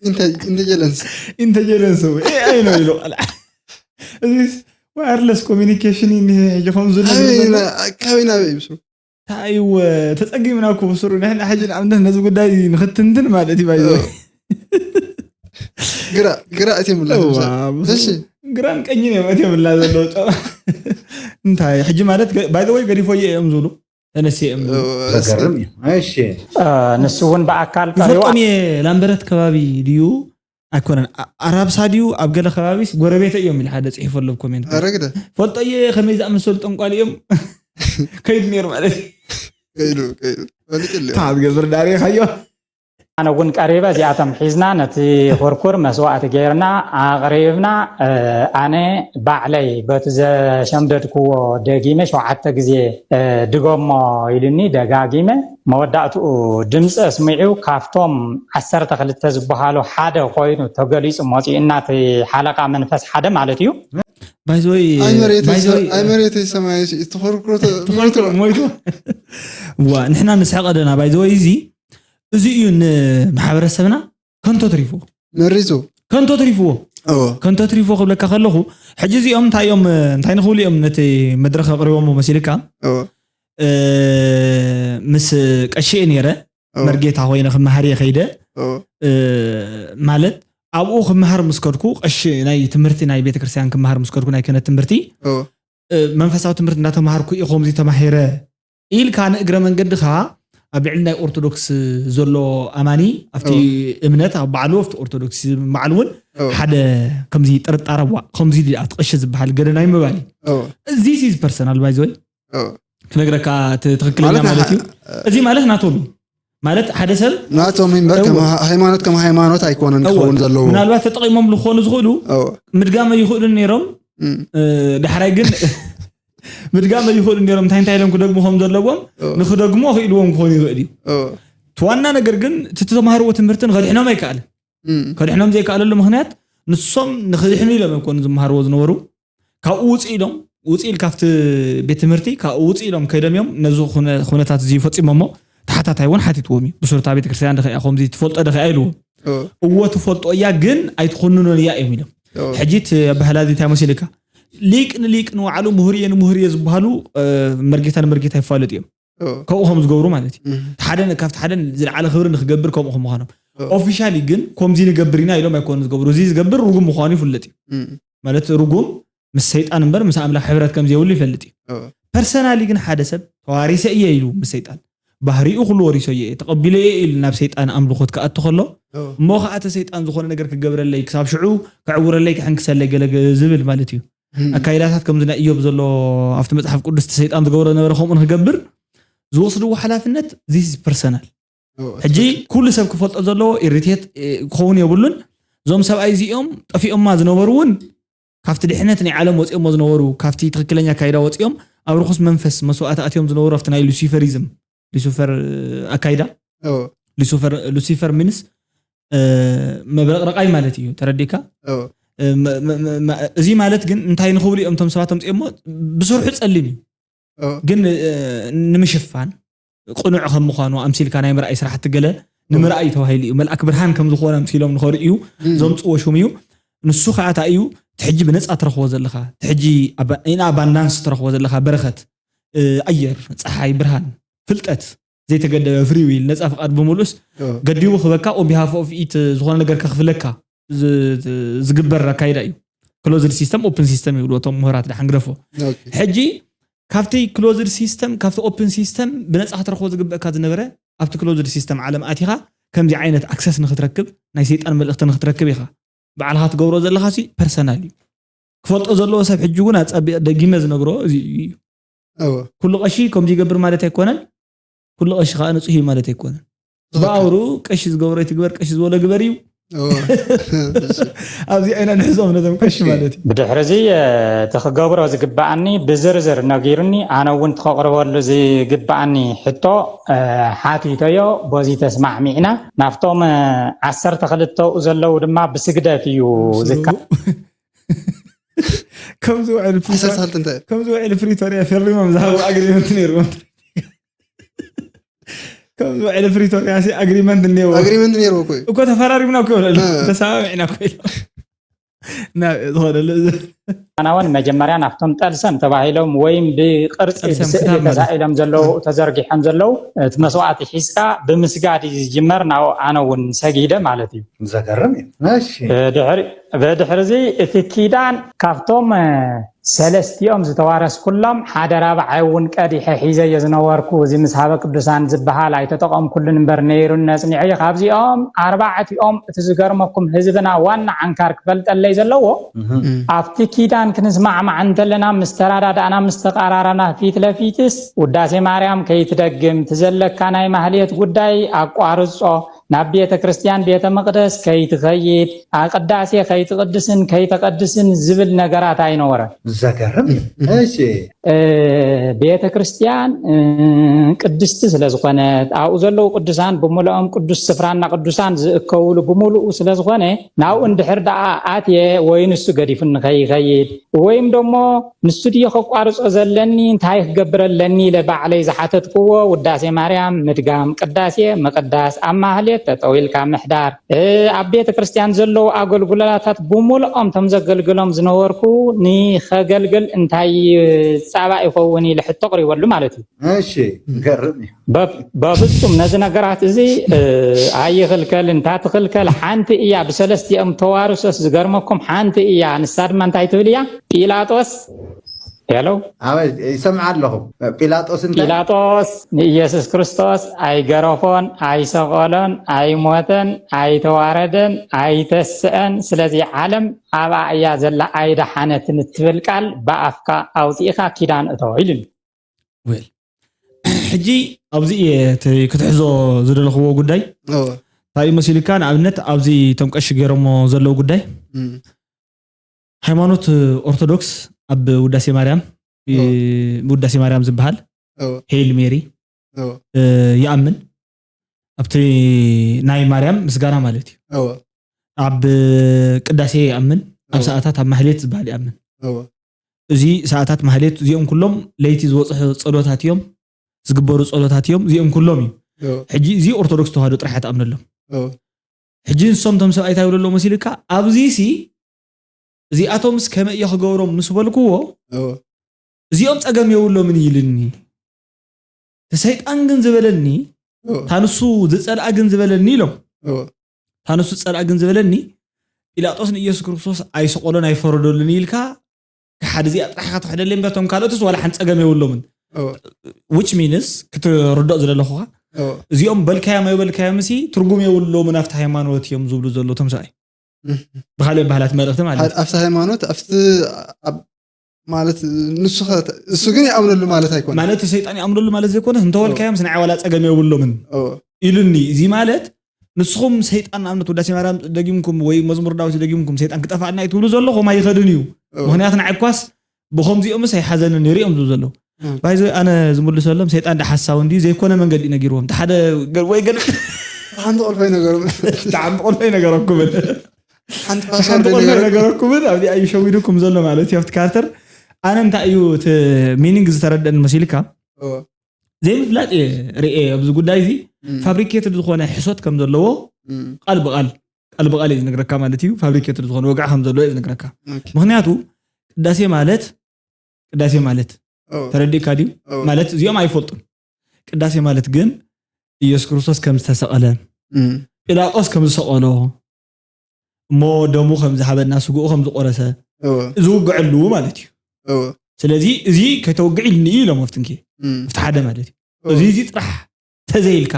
intelligence intelligence ኤኣይ ነው ይለው ቃል እዚስ wireless communication ይሄ ይኾን ዝሉ ካበይ ናበይ ይብሱ ታዩ ተጸጊምና እኮ ብስሩ ንሕና ሕጂ ንኣብነት ነዚ ጉዳይ ንክትንትን ማለት እዩ ባይዘ ግራ ግራ እትምላ እሺ ግራን ቀኝን እዮም እትዮምላ ዘለዉ ጨ እንታይ ሕጂ ማለት ባይዘወይ ገዲፎ እዮም ዝብሉ ተነሲ እዮም ዝብሉ ተገርም እዩ እሺ ንሱ እውን ብኣካል ቀሪዋ ይፈልጦም እየ ላምበረት ከባቢ ድዩ ኣይኮነን። ኣ- ኣራብሳ ድዩ ኣብ ገለ ከባቢስ ጎረቤተ እዮም ኢሉ ሓደ ጽሒፉ ኣሎ ኮሜንት። ኣረግደ ፈልጦ እየ ከመይ ዝኣመሰሉ ጠንቋል እዮም ከይዱ ነይሩ ማለት እዩ። ከይዱ ከይዱ ፈልጭ ካብ ትገብር ዳሪኻዮ ኣነ እውን ቀሪበ እዚኣቶም ሒዝና ነቲ ኩርኩር መስዋእቲ ገይርና ኣቕሪብና። ኣነ ባዕለይ በቲ ዘሸምደድክዎ ደጊመ ሸውዓተ ግዜ ድገሞ ኢሉኒ ደጋጊመ። መወዳእትኡ ድምፂ ኣስሚዑ ካብቶም ዓሰርተ ክልተ ዝበሃሉ ሓደ ኮይኑ ተገሊፁ መፂኡ እናቲ ሓለቃ መንፈስ ሓደ ማለት እዩ። ባይዘወይ ኣይመሬት ሰማይ ትኸርኩሮ ሞይቱ ዋ ንሕና ንስሐቀ ደና ባይዘወይ እዚ እዚ እዩ ንማሕበረሰብና ከንቶ ትሪፍዎ መሪፁ ከንቶ ትሪፍዎ ከንቶ ትሪፍዎ ክብለካ ከለኹ ሕጂ እዚኦም እንታይ እዮም እንታይ ንኽብሉ እዮም ነቲ መድረክ ኣቅሪቦሞ መሲልካ ምስ ቀሺ ነይረ መርጌታ ኮይነ ክመሃር እየ ከይደ ማለት ኣብኡ ክመሃር ምስ ከድኩ ቀሺ ናይ ትምህርቲ ናይ ቤተክርስትያን ክመሃር ምስ ከድኩ ናይ ክህነት ትምህርቲ መንፈሳዊ ትምህርቲ እንዳተማሃርኩ እየ ከምዚ ተማሂረ ኢልካ ንእግረ መንገድኻ ኣብ ልዕሊ ናይ ኦርቶዶክስ ዘሎ ኣማኒ ኣብቲ እምነት ኣብ ባዕሉ ኣብቲ ኦርቶዶክስ ባዕሉ እውን ሓደ ከምዚ ጥርጣረ ዋ ከምዚ ድኣ ትቐሺ ዝበሃል ገለ ናይ ምባል እዩ። እዚ ሲ ፐርሰናል ባይዘወይ ክነግረካ እቲ ትኽክለኛ ማለት እዩ። እዚ ማለት ናቶም እዩ ማለት ሓደ ሰብ ናቶም እምበር ከም ሃይማኖት ከም ሃይማኖት ኣይኮነን ክኸውን ዘለዎ። ምናልባት ተጠቒሞም ዝኾኑ ዝኽእሉ ምድጋመ ይኽእሉ ነይሮም። ዳሕራይ ግን ምድጋም ይኽእሉ ነይሮም እንታይ እንታይ ኢሎም ክደግሙ ከም ዘለዎም ንክደግሞ ክኢልዎም ክኾኑ ይኽእል እዩ። እቲ ዋና ነገር ግን እቲ ተማሃርዎ ትምህርቲ ንኸድሕኖም ኣይከኣልን። ከድሕኖም ዘይከኣለሉ ምክንያት ንሶም ንክድሕኑ ኢሎም ኣይኮኑ ዝመሃርዎ ዝነበሩ። ካብኡ ውፅእ ኢሎም ውፅእ ኢል ካብቲ ቤት ትምህርቲ ካብኡ ውፅእ ኢሎም ከይዶም እዮም ነዚ ኩነ- ኩነታት እዚ ፈፂሞሞ። ተሓታታይ እውን ሓቲትዎም እዩ ብሱርታ ቤተክርስትያን ድኸያ ከምዚ ትፈልጦ ድኸያ ኢልዎም። እዎ ትፈልጦ እያ ግን ኣይትኹንኖን እያ እዮም ኢሎም። ሕጂ እቲ ኣባህላ እዚ እንታይ መሲልካ ሊቅ ንሊቅ ንባዕሉ ምሁር እየ ንምሁር እየ ዝበሃሉ መርጌታ ንመርጌታ ይፋለጡ እዮም። ከብኡ ከም ዝገብሩ ማለት እዩ። ሓደ ካብቲ ሓደ ዝለዓለ ክብሪ ንክገብር ከምኡ ከም ምዃኖም ኦፊሻሊ ግን ከምዚ ንገብር ኢና ኢሎም ኣይኮኑ ዝገብሩ። እዚ ዝገብር ርጉም ምዃኑ ይፍለጥ እዩ። ማለት ርጉም ምስ ሰይጣን እምበር ምስ ኣምላኽ ሕብረት ከም ዘይብሉ ይፈልጥ እዩ። ፐርሰናሊ ግን ሓደ ሰብ ተዋሪሰ እየ ኢሉ ምስ ሰይጣን ባህሪኡ ኩሉ ወሪሶ እየ ተቐቢለ እየ ኢሉ ናብ ሰይጣን ኣምልኾት ክኣቱ ከሎ እሞ ከዓ እቲ ሰይጣን ዝኾነ ነገር ክገብረለይ ክሳብ ሽዑ ክዕውረለይ ክሕንክሰለይ ገለ ዝብል ማለት እዩ። ኣካይዳታት ከምዚ ናይ እዮብ ዘሎ ኣብቲ መፅሓፍ ቅዱስ እቲ ሰይጣን ዝገብሮ ዝነበረ ከምኡ ንክገብር ዝወስድዎ ሓላፍነት ዚስ ፐርሰናል። ሕጂ ኩሉ ሰብ ክፈልጦ ዘለዎ ኢሪቴት ክኸውን የብሉን። እዞም ሰብኣይ እዚኦም ጠፊኦማ ዝነበሩ እውን ካብቲ ድሕነት ናይ ዓለም ወፂኦሞ ዝነበሩ ካብቲ ትክክለኛ ኣካይዳ ወፂኦም ኣብ ርኩስ መንፈስ መስዋእቲ ኣትዮም ዝነበሩ ኣብቲ ናይ ሉሲፈሪዝም ሉሲፈር ኣካይዳ ሉሲፈር ሚንስ መብረቅረቃይ ማለት እዩ። ተረዲካ? እዚ ማለት ግን እንታይ ንክብሉ እዮም እቶም ሰባት ኣምፅኦሞ ብስርሑ ፀሊም እዩ ግን ንምሽፋን ቅኑዕ ከም ምዃኑ ኣምሲልካ ናይ ምርኣይ ስራሕቲ ገለ ንምርኣይ ተባሂሉ እዩ። መልኣክ ብርሃን ከም ዝኾነ ኣምሲሎም ንኸርእዩ ዘምፅዎ ሽም እዩ። ንሱ ከዓ እንታይ እዩ እቲ ሕጂ ብነፃ ትረኽቦ ዘለኻ እቲ ሕጂ ኢን ኣባንዳንስ ትረኽቦ ዘለኻ በረኸት ኣየር፣ ፀሓይ፣ ብርሃን፣ ፍልጠት ዘይተገደበ ፍሪ ዊል ነፃ ፍቃድ ብምሉስ ገዲቡ ክበካ ኦን ቢሃፍ ኦፍ ኢት ዝኾነ ነገር ከኽፍለካ ዝግበር ኣካይዳ እዩ። ክሎዝድ ሲስተም ኦፕን ሲስተም ይብሉ እቶም ምሁራት ድሓን ግደፎ። ሕጂ ካብቲ ክሎዝድ ሲስተም ካብቲ ኦፕን ሲስተም ብነፃ ክትረኽቦ ዝግበእካ ዝነበረ ኣብቲ ክሎዝድ ሲስተም ዓለም ኣቲኻ ከምዚ ዓይነት ኣክሰስ ንክትረክብ ናይ ሰይጣን መልእክቲ ንክትረክብ ኢኻ ባዕልኻ ትገብሮ ዘለኻ ሲ ፐርሰናል እዩ። ክፈልጦ ዘለዎ ሰብ ሕጂ እውን ኣፀቢቕ ደጊመ ዝነግሮ እዚ እዩ። ኩሉ ቀሺ ከምዚ ይገብር ማለት ኣይኮነን። ኩሉ ቀሺ ከዓ ንፁህ እዩ ማለት ኣይኮነን። ብኣውሩ ቀሺ ዝገብሮ ይትግበር ቀሺ ዝበሎ ግበር እዩ። ኣብዚ ዓይና ንሕዞም ነቶም ቀሺ ማለት እዩ። ብድሕሪ እዚ እቲ ክገብሮ ዝግባኣኒ ብዝርዝር ነጊሩኒ ኣነ እውን ትኸቕርበሉ ዝግባኣኒ ሕቶ ሓቲተዮ። በዚ ተስማዕሚዕና ናብቶም ዓሰርተ ክልተኡ ዘለዉ ድማ ብስግደት እዩ ዝካ ከም ዝውዕል ፕሪቶርያ ከም ዝውዕል ፕሪቶርያ ፈሪሞም ዝሃቡ ኣግሪመንት ነይርዎም። ከም ዝውዕል ፕሪቶርያ ሲ ኣግሪመንት እኒሄዎ። ኣግሪመንት ነይርዎ እኮ እዩ። እኮ ተፈራሪምና እኮ ይብለሉ። ተሰማሚዕና እኮ ኢሎም። ናብ ዝኾነሉ ኣና እውን መጀመርያ ናብቶም ጠልሰም ተባሂሎም ወይም ብቅርፂ ጠልሰም ብስእሊ ክታብ ማለት። ተሳኢሎም ዘለዉ ተዘርጊሖም ዘለዉ እቲ መስዋዕቲ ሒዝካ ብምስጋድ እዩ ዝጅመር። ናብ ኣነ እውን ሰጊደ ማለት እዩ። ዘገርም እዩ። እሺ። ብድሕሪ እዚ እቲ ኪዳን ካብቶም ሰለስቲኦም ዝተዋረስኩሎም ሓደ ራብዓይ እውን ቀዲሐ ሒዘዮ ዝነበርኩ እዚ ምስ ሃበ ቅዱሳን ዝበሃል ኣይተጠቐምኩሉን እምበር ነይሩኒ ነፅኒዐዮ። ካብዚኦም ኣርባዕቲኦም እቲ ዝገርመኩም ህዝብና ዋና ዓንካር ክፈልጠለይ ዘለዎ ኣብቲ ኪዳን ክንስማዕማዕ እንተለና ምስ ተራዳዳእና ምስ ተቃራራና ፊት ለፊትስ ውዳሴ ማርያም ከይትደግም ትዘለካ ናይ ማህሌት ጉዳይ ኣቋርጾ ናብ ቤተ ክርስቲያን ቤተ መቅደስ ከይትኸይድ ኣቅዳሴ ከይትቅድስን ከይተቀድስን ዝብል ነገራት ኣይነበረን። ዘገርም እዩ። እሺ። ቤተ ክርስቲያን ቅድስቲ ስለዝኾነት ኣብኡ ዘለዉ ቅዱሳን ብምልኦም ቅዱስ ስፍራና ቅዱሳን ዝእከውሉ ብምልኡ ስለዝኾነ ናብኡ እንድሕር ደኣ ኣትየ ወይ ንሱ ገዲፉኒ ከይኸይድ ወይም ደሞ ንሱ ድየ ከቋርጾ ዘለኒ እንታይ ክገብር ኣለኒ ኢለ ባዕለይ ዝሓተትክዎ ውዳሴ ማርያም ምድጋም ቅዳሴ ምቅዳስ ኣብ ማህሌት ጠጠው ኢልካ ምሕዳር ኣብ ቤተ ክርስቲያን ዘለዉ ኣገልግሎታት ብምልኦም ቶም ዘገልግሎም ዝነበርኩ ንኸገልግል እንታይ ፃባእ ይኸውን ኢለ ሕቶ ቅሪበሉ ማለት እዩ። እሺ ገርም እዩ። በፍጹም ነዚ ነገራት እዚ ኣይኽልከል እንታ ትኽልከል ሓንቲ እያ ብሰለስቲኦም ተዋርሶስ ዝገርመኩም ሓንቲ እያ ንሳ ድማ እንታይ ትብል እያ ጲላጦስ ሄሎ ይሰምዓ ኣለኹ። ጲላጦስ እንታይ? ጲላጦስ ንኢየሱስ ክርስቶስ ኣይገረፎን ኣይሰቐሎን ኣይሞተን ኣይተዋረደን ኣይተስአን ስለዚ ዓለም ኣብኣ እያ ዘላ ኣይደሓነትን እትብል ቃል ብኣፍካ ኣውፂእኻ ኪዳን እቶ ኢሉኒ። ሕጂ ኣብዚ ክትሕዞ ዝደለኽዎ ጉዳይ እንታይ መሲልካ ንኣብነት ኣብዚ ቶም ቀሺ ገይሮሞ ዘለዉ ጉዳይ ሃይማኖት ኦርቶዶክስ ኣብ ውዳሴ ማርያም ውዳሴ ማርያም ዝበሃል ሄል ሜሪ ይኣምን ኣብቲ ናይ ማርያም ምስጋና ማለት እዩ ኣብ ቅዳሴ ይኣምን ኣብ ሰዓታት ኣብ ማህሌት ዝበሃል ይኣምን እዚ ሰዓታት ማህሌት እዚኦም ኩሎም ለይቲ ዝወፅሑ ፀሎታት እዮም ዝግበሩ ፀሎታት እዮም እዚኦም ኩሎም እዩ ሕጂ እዚ ኦርቶዶክስ ተዋህዶ ጥራሕ ትኣምነሎም ሕጂ ንሶም ቶም ሰብኣይ እንታይ ይብለሎ መሲልካ ኣብዚ ሲ እዚኣቶምስ ከመይ እየ ክገብሮም ምስ በልክዎ እዚኦም ፀገም የብሎምን ኢልኒ እቲ ሰይጣን ግን ዝበለኒ ታንሱ ዝፀልኣ ግን ዝበለኒ ኢሎም ታንሱ ዝፀልኣ ግን ዝበለኒ ጲላጦስ ንኢየሱስ ክርስቶስ ኣይሰቆሎን ኣይፈረደሉን ኢልካ ሓደ እዚኣ ጥራሕካ ትሕደለይ እምበር ቶም ካልኦትስ ዋላ ሓንቲ ፀገም የብሎምን which means ክትርድኦ ዝደለኹኻ እዚኦም በልካዮም ኣይበልካዮም ሲ ትርጉም የብሎምን ኣብቲ ሃይማኖት እዮም ዝብሉ ዘሎ ቶም ሰብኣይ ብካሊእ ባህላት መልእክቲ ማለት እዩ ኣብቲ ሃይማኖት ኣብቲ ማለት ንሱ እሱ ግን ይኣምነሉ ማለት ኣይኮነ ማለት ሰይጣን ይኣምነሉ ማለት ዘይኮነ እንተወልካዮም ስንዓይ ዋላ ፀገም የብሎምን ኢሉኒ እዚ ማለት ንስኹም ሰይጣን ንኣብነት ውዳሴ ማርያም ደጊምኩም ወይ መዝሙር ዳዊት ደጊምኩም ሰይጣን ክጠፋእና እዩ ትብሉ ዘለኹም ኣይኸድን እዩ ምክንያቱ ንዓኳስ ብከምዚኦምስ ኣይሓዘንን ነይሩ እዮም ዝብሉ ዘለዉ ባይዘ ኣነ ዝምልሰሎም ሰይጣን ዳሓሳው እንዲ ዘይኮነ መንገዲ ነጊርዎም ሓደ ወይ ገለ ሓንቲ ቆልፈይ ነገሮም ሓንቲ ቆልፈይ ነገሮም ክብል ሓንቲ ሓንቲ ቆልፈ ነገረኩምን ኣብዚኣ እዩ ሸዊዱኩም ዘሎ ማለት እዩ ኣብቲ ካርተር ኣነ እንታይ እዩ እቲ ሚኒንግ ዝተረደአኒ መሲልካ ዘይምፍላጥ እየ ርኤ ኣብዚ ጉዳይ እዚ ፋብሪኬትድ ዝኾነ ሕሶት ከም ዘለዎ ቃል ብቃል ቃል ብቃል እዩ ዝነግረካ ማለት እዩ ፋብሪኬትድ ዝኾነ ወግዓ ከም ዘለዎ እዩ ዝነግረካ ምክንያቱ ቅዳሴ ማለት ቅዳሴ ማለት ተረዲእካ ድዩ ማለት እዚኦም ኣይፈልጡን ቅዳሴ ማለት ግን ኢየሱስ ክርስቶስ ከም ዝተሰቐለ ጲላጦስ ከም ዝሰቐሎ እሞ ደሙ ከም ዝሃበና ስግኡ ከም ዝቆረሰ ዝውግዐሉ ማለት እዩ ስለዚ እዚ ከተውግዕ ኢልኒ እዩ ኢሎም ኣብትንኪ ኣብቲ ሓደ ማለት እዩ እዚ እዚ ጥራሕ ተዘይልካ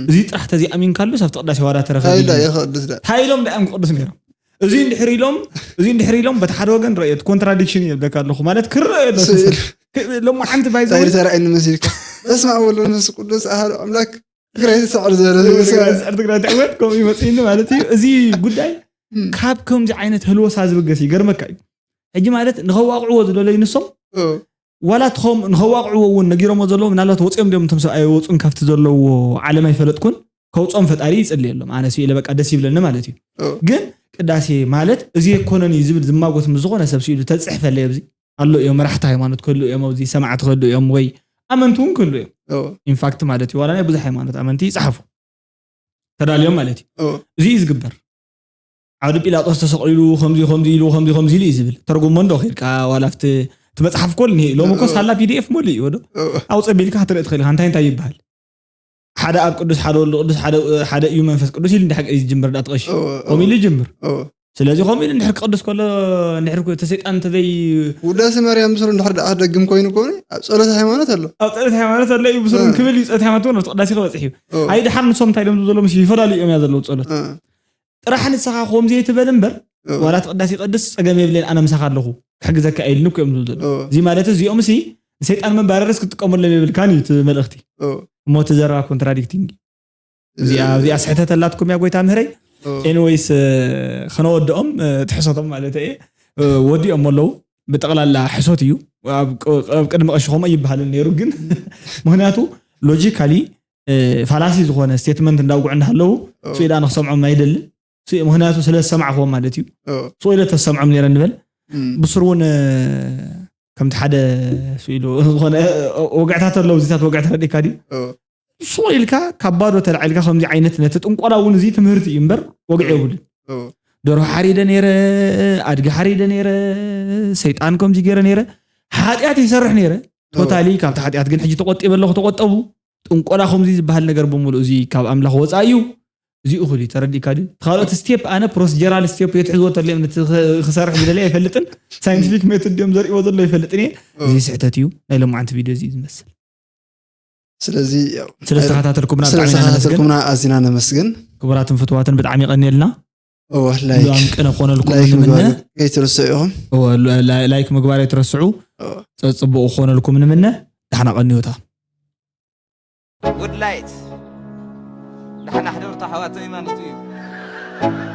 እዚ ጥራሕ ተዘይኣሚንካሉስ ኣብቲ ቅዳሴ ዋላ ተረፈ እንታይ ኢሎም ዳእም ክቅድስ ነይሮም እዚ እንድሕር ኢሎም እዚ እንድሕር ኢሎም በቲ ሓደ ወገን ረእየት ኮንትራዲክሽን ይብለካ ኣለኹ ማለት ክረአ ሎ ሎማ ሓንቲ ባይዘ ተራእየኒ መሲልካ በስመ ኣብ ወወልድ ወመንፈስ ቅዱስ ኣሃዱ ኣምላክ ትግራይ ዝሰዕር ዝበለ ዝስዕር ትግራይ ትዕወት ከምኡ ይመፅእኒ ማለት እዩ እዚ ጉዳይ ካብ ከምዚ ዓይነት ህልወሳ ዝብገስ ይገርመካ እዩ ሕጂ ማለት ንኸዋቕዕዎ ዝደለዩ ንሶም ዋላ ትኸም ንኸዋቕዕዎ እውን ነጊሮሞ ዘለዉ ምናልባት ወፂኦም ዲኦም እቶም ሰብኣይ ወፁን ካብቲ ዘለዎ ዓለም ኣይፈለጥኩን ከውፅኦም ፈጣሪ ይፅልየሎም ኣነ ስኢለ በቃ ደስ ይብለኒ ማለት እዩ ግን ቅዳሴ ማለት እዚ የኮነን እዩ ዝብል ዝማጎት ምስ ዝኾነ ሰብ ስኢሉ ተፅሕፈለይ ኣብዚ ኣሎ እዮም መራሕቲ ሃይማኖት ክህሉ እዮም ኣብዚ ሰማዕቲ ክህሉ እዮም ወይ ኣመንቲ እውን ክህሉ እዮም ኢንፋክት ማለት እዩ ዋላ ናይ ብዙሕ ሃይማኖት ኣመንቲ ይፅሓፉ ተዳልዮም ማለት እዩ እዚ እዩ ዝግበር ዓውዲ ጲላጦስ ተሰቂሉ ከምዚ ከምዚ ኢሉ ከምዚ ከምዚ ኢሉ እዩ ዝብል። ተርጉሞ እንዶ ኺድካ ዋላ ኣብቲ እቲ መጽሓፍ ኮል እኒሄ ሎሚ እኮ ሳላ ፒ ዲ ኤፍ ሞል እዩ ወዶ ኣውፀ ቢልካ ክትርኢ ትኽእል ኢኻ። እንታይ እንታይ ይበሃል? ሓደ ኣብ ቅዱስ፣ ሓደ ወልድ ቅዱስ፣ ሓደ እዩ መንፈስ ቅዱስ ኢሉ እንድሕር ዝጅምር ዳ ትቐሺ ከምኡ ኢሉ ይጅምር። ስለዚ ከምኡ ኢሉ እንድሕር ክቐድስ ከሎ እንድሕር ተሰይጣን እንተዘይ ውዳሴ ማርያም ምስሩ እንድሕር ደኣ ክደግም ኮይኑ ከሆነ ኣብ ጸሎት ሃይማኖት ኣሎ። ኣብ ጸሎት ሃይማኖት ኣሎ እዩ ብስሩ ክብል እዩ። ጸሎት ሃይማኖት እውን ኣብቲ ቅዳሴ ክበጽሕ እዩ። ኣይ ድሓር ንሶም እንታይ ኢሎም ዝብሎም ይፈላለዩ እዮም እያ ዘለዉ ጸሎት። ጥራሕ ንስኻ ከምዚ ትበል እምበር ዋላ እቲ ቅዳሴ ይቐድስ ጸገም የብለይን ኣነ ምሳኻ ኣለኹ ክሕግዘካ ኢልኒ እኮ እዮም ዝብሉ ዘለዉ። እዚ ማለት እዚኦም ሲ ንሰይጣን መባረርስ ክትጥቀመሎም የብልካን እዩ እቲ መልእኽቲ። እሞ እቲ ዘረባ ኮንትራዲክቲንግ እዚኣ እዚኣ ስሕተት ኣላትኩም እያ ጎይታ ምህረይ። ኤኒወይስ ከነወድኦም ትሕሰቶም ማለት እየ። ወዲኦም ኣለዉ ብጠቕላላ ሕሶት እዩ። ኣብ ቅድሚ ቀሺ ከምኡ ኣይበሃልን ነይሩ ግን ምክንያቱ ሎጂካሊ ፋላሲ ዝኾነ ስቴትመንት እንዳውግዑ እንዳሃለዉ ስኡ ኢዳ ንክሰምዖም ኣይደልን። ምክንያቱ ስለ ዝሰማዕክዎም ማለት እዩ። ስኡ ኢለ ተሰምዖም ነይረ ንበል ብስሩ እውን ከምቲ ሓደ ስኢሉ ዝኾነ ወግዕታት ኣለዉ እዚታት ወግዕታት ረዲካ ድዩ ስቕ ኢልካ ካብ ባዶ ተላዒልካ ከምዚ ዓይነት ነቲ ጥንቆላ እውን እዚ ትምህርቲ እዩ እምበር ወግዒ የብሉን። ደርሆ ሓሪደ ነይረ፣ ኣድጊ ሓሪደ ነይረ፣ ሰይጣን ከምዚ ገይረ ነይረ፣ ሓጢኣት ይሰርሕ ነይረ ቶታሊ ካብቲ ሓጢኣት ግን ሕጂ ተቆጢበ ኣለኹ ተቆጠቡ። ጥንቆላ ከምዚ ዝበሃል ነገር ብምሉእ እዚ ካብ ኣምላኽ ወፃእ እዩ። እዚኡ ክል ተረዲእካ ድዩ? ካልኦት ስቴፕ ኣነ ፕሮሲጀራል ስቴፕ የትሕዝዎ ተለዮም ክሰርሕ ዝደለ ኣይፈልጥን። ሳይንቲፊክ ሜቶድ ድዮም ዘርእዎ ዘሎ ይፈልጥን እየ። እዚ ስሕተት እዩ። ናይ ሎማዓንቲ ቪድዮ እዚ ዝመስል ስለዚ ስለዝተኸታተልኩምና ብጣዕሚ ኢና ነመስግን። ስለዝተኸታተልኩምና ኣዚና ነመስግን። ክቡራትን ፍትዋትን ብጣዕሚ ይቐንየልና። እወ፣ ላይክ ብኣም ቅነ ክኾነልኩም ላይክ ንምነ ምግባር ከይትርስዑ ኢኹም። እወ፣ ላ- ላ- ላይክ ምግባር ኣይትረስዑ። እወ። ጸጽቡቑ ክኾነልኩም ንምነ። ዳሕና ቀንዩታ። ጉድ ላይት ዳሕና ሕደርታ ኣሕዋተይ ማለት እዩ።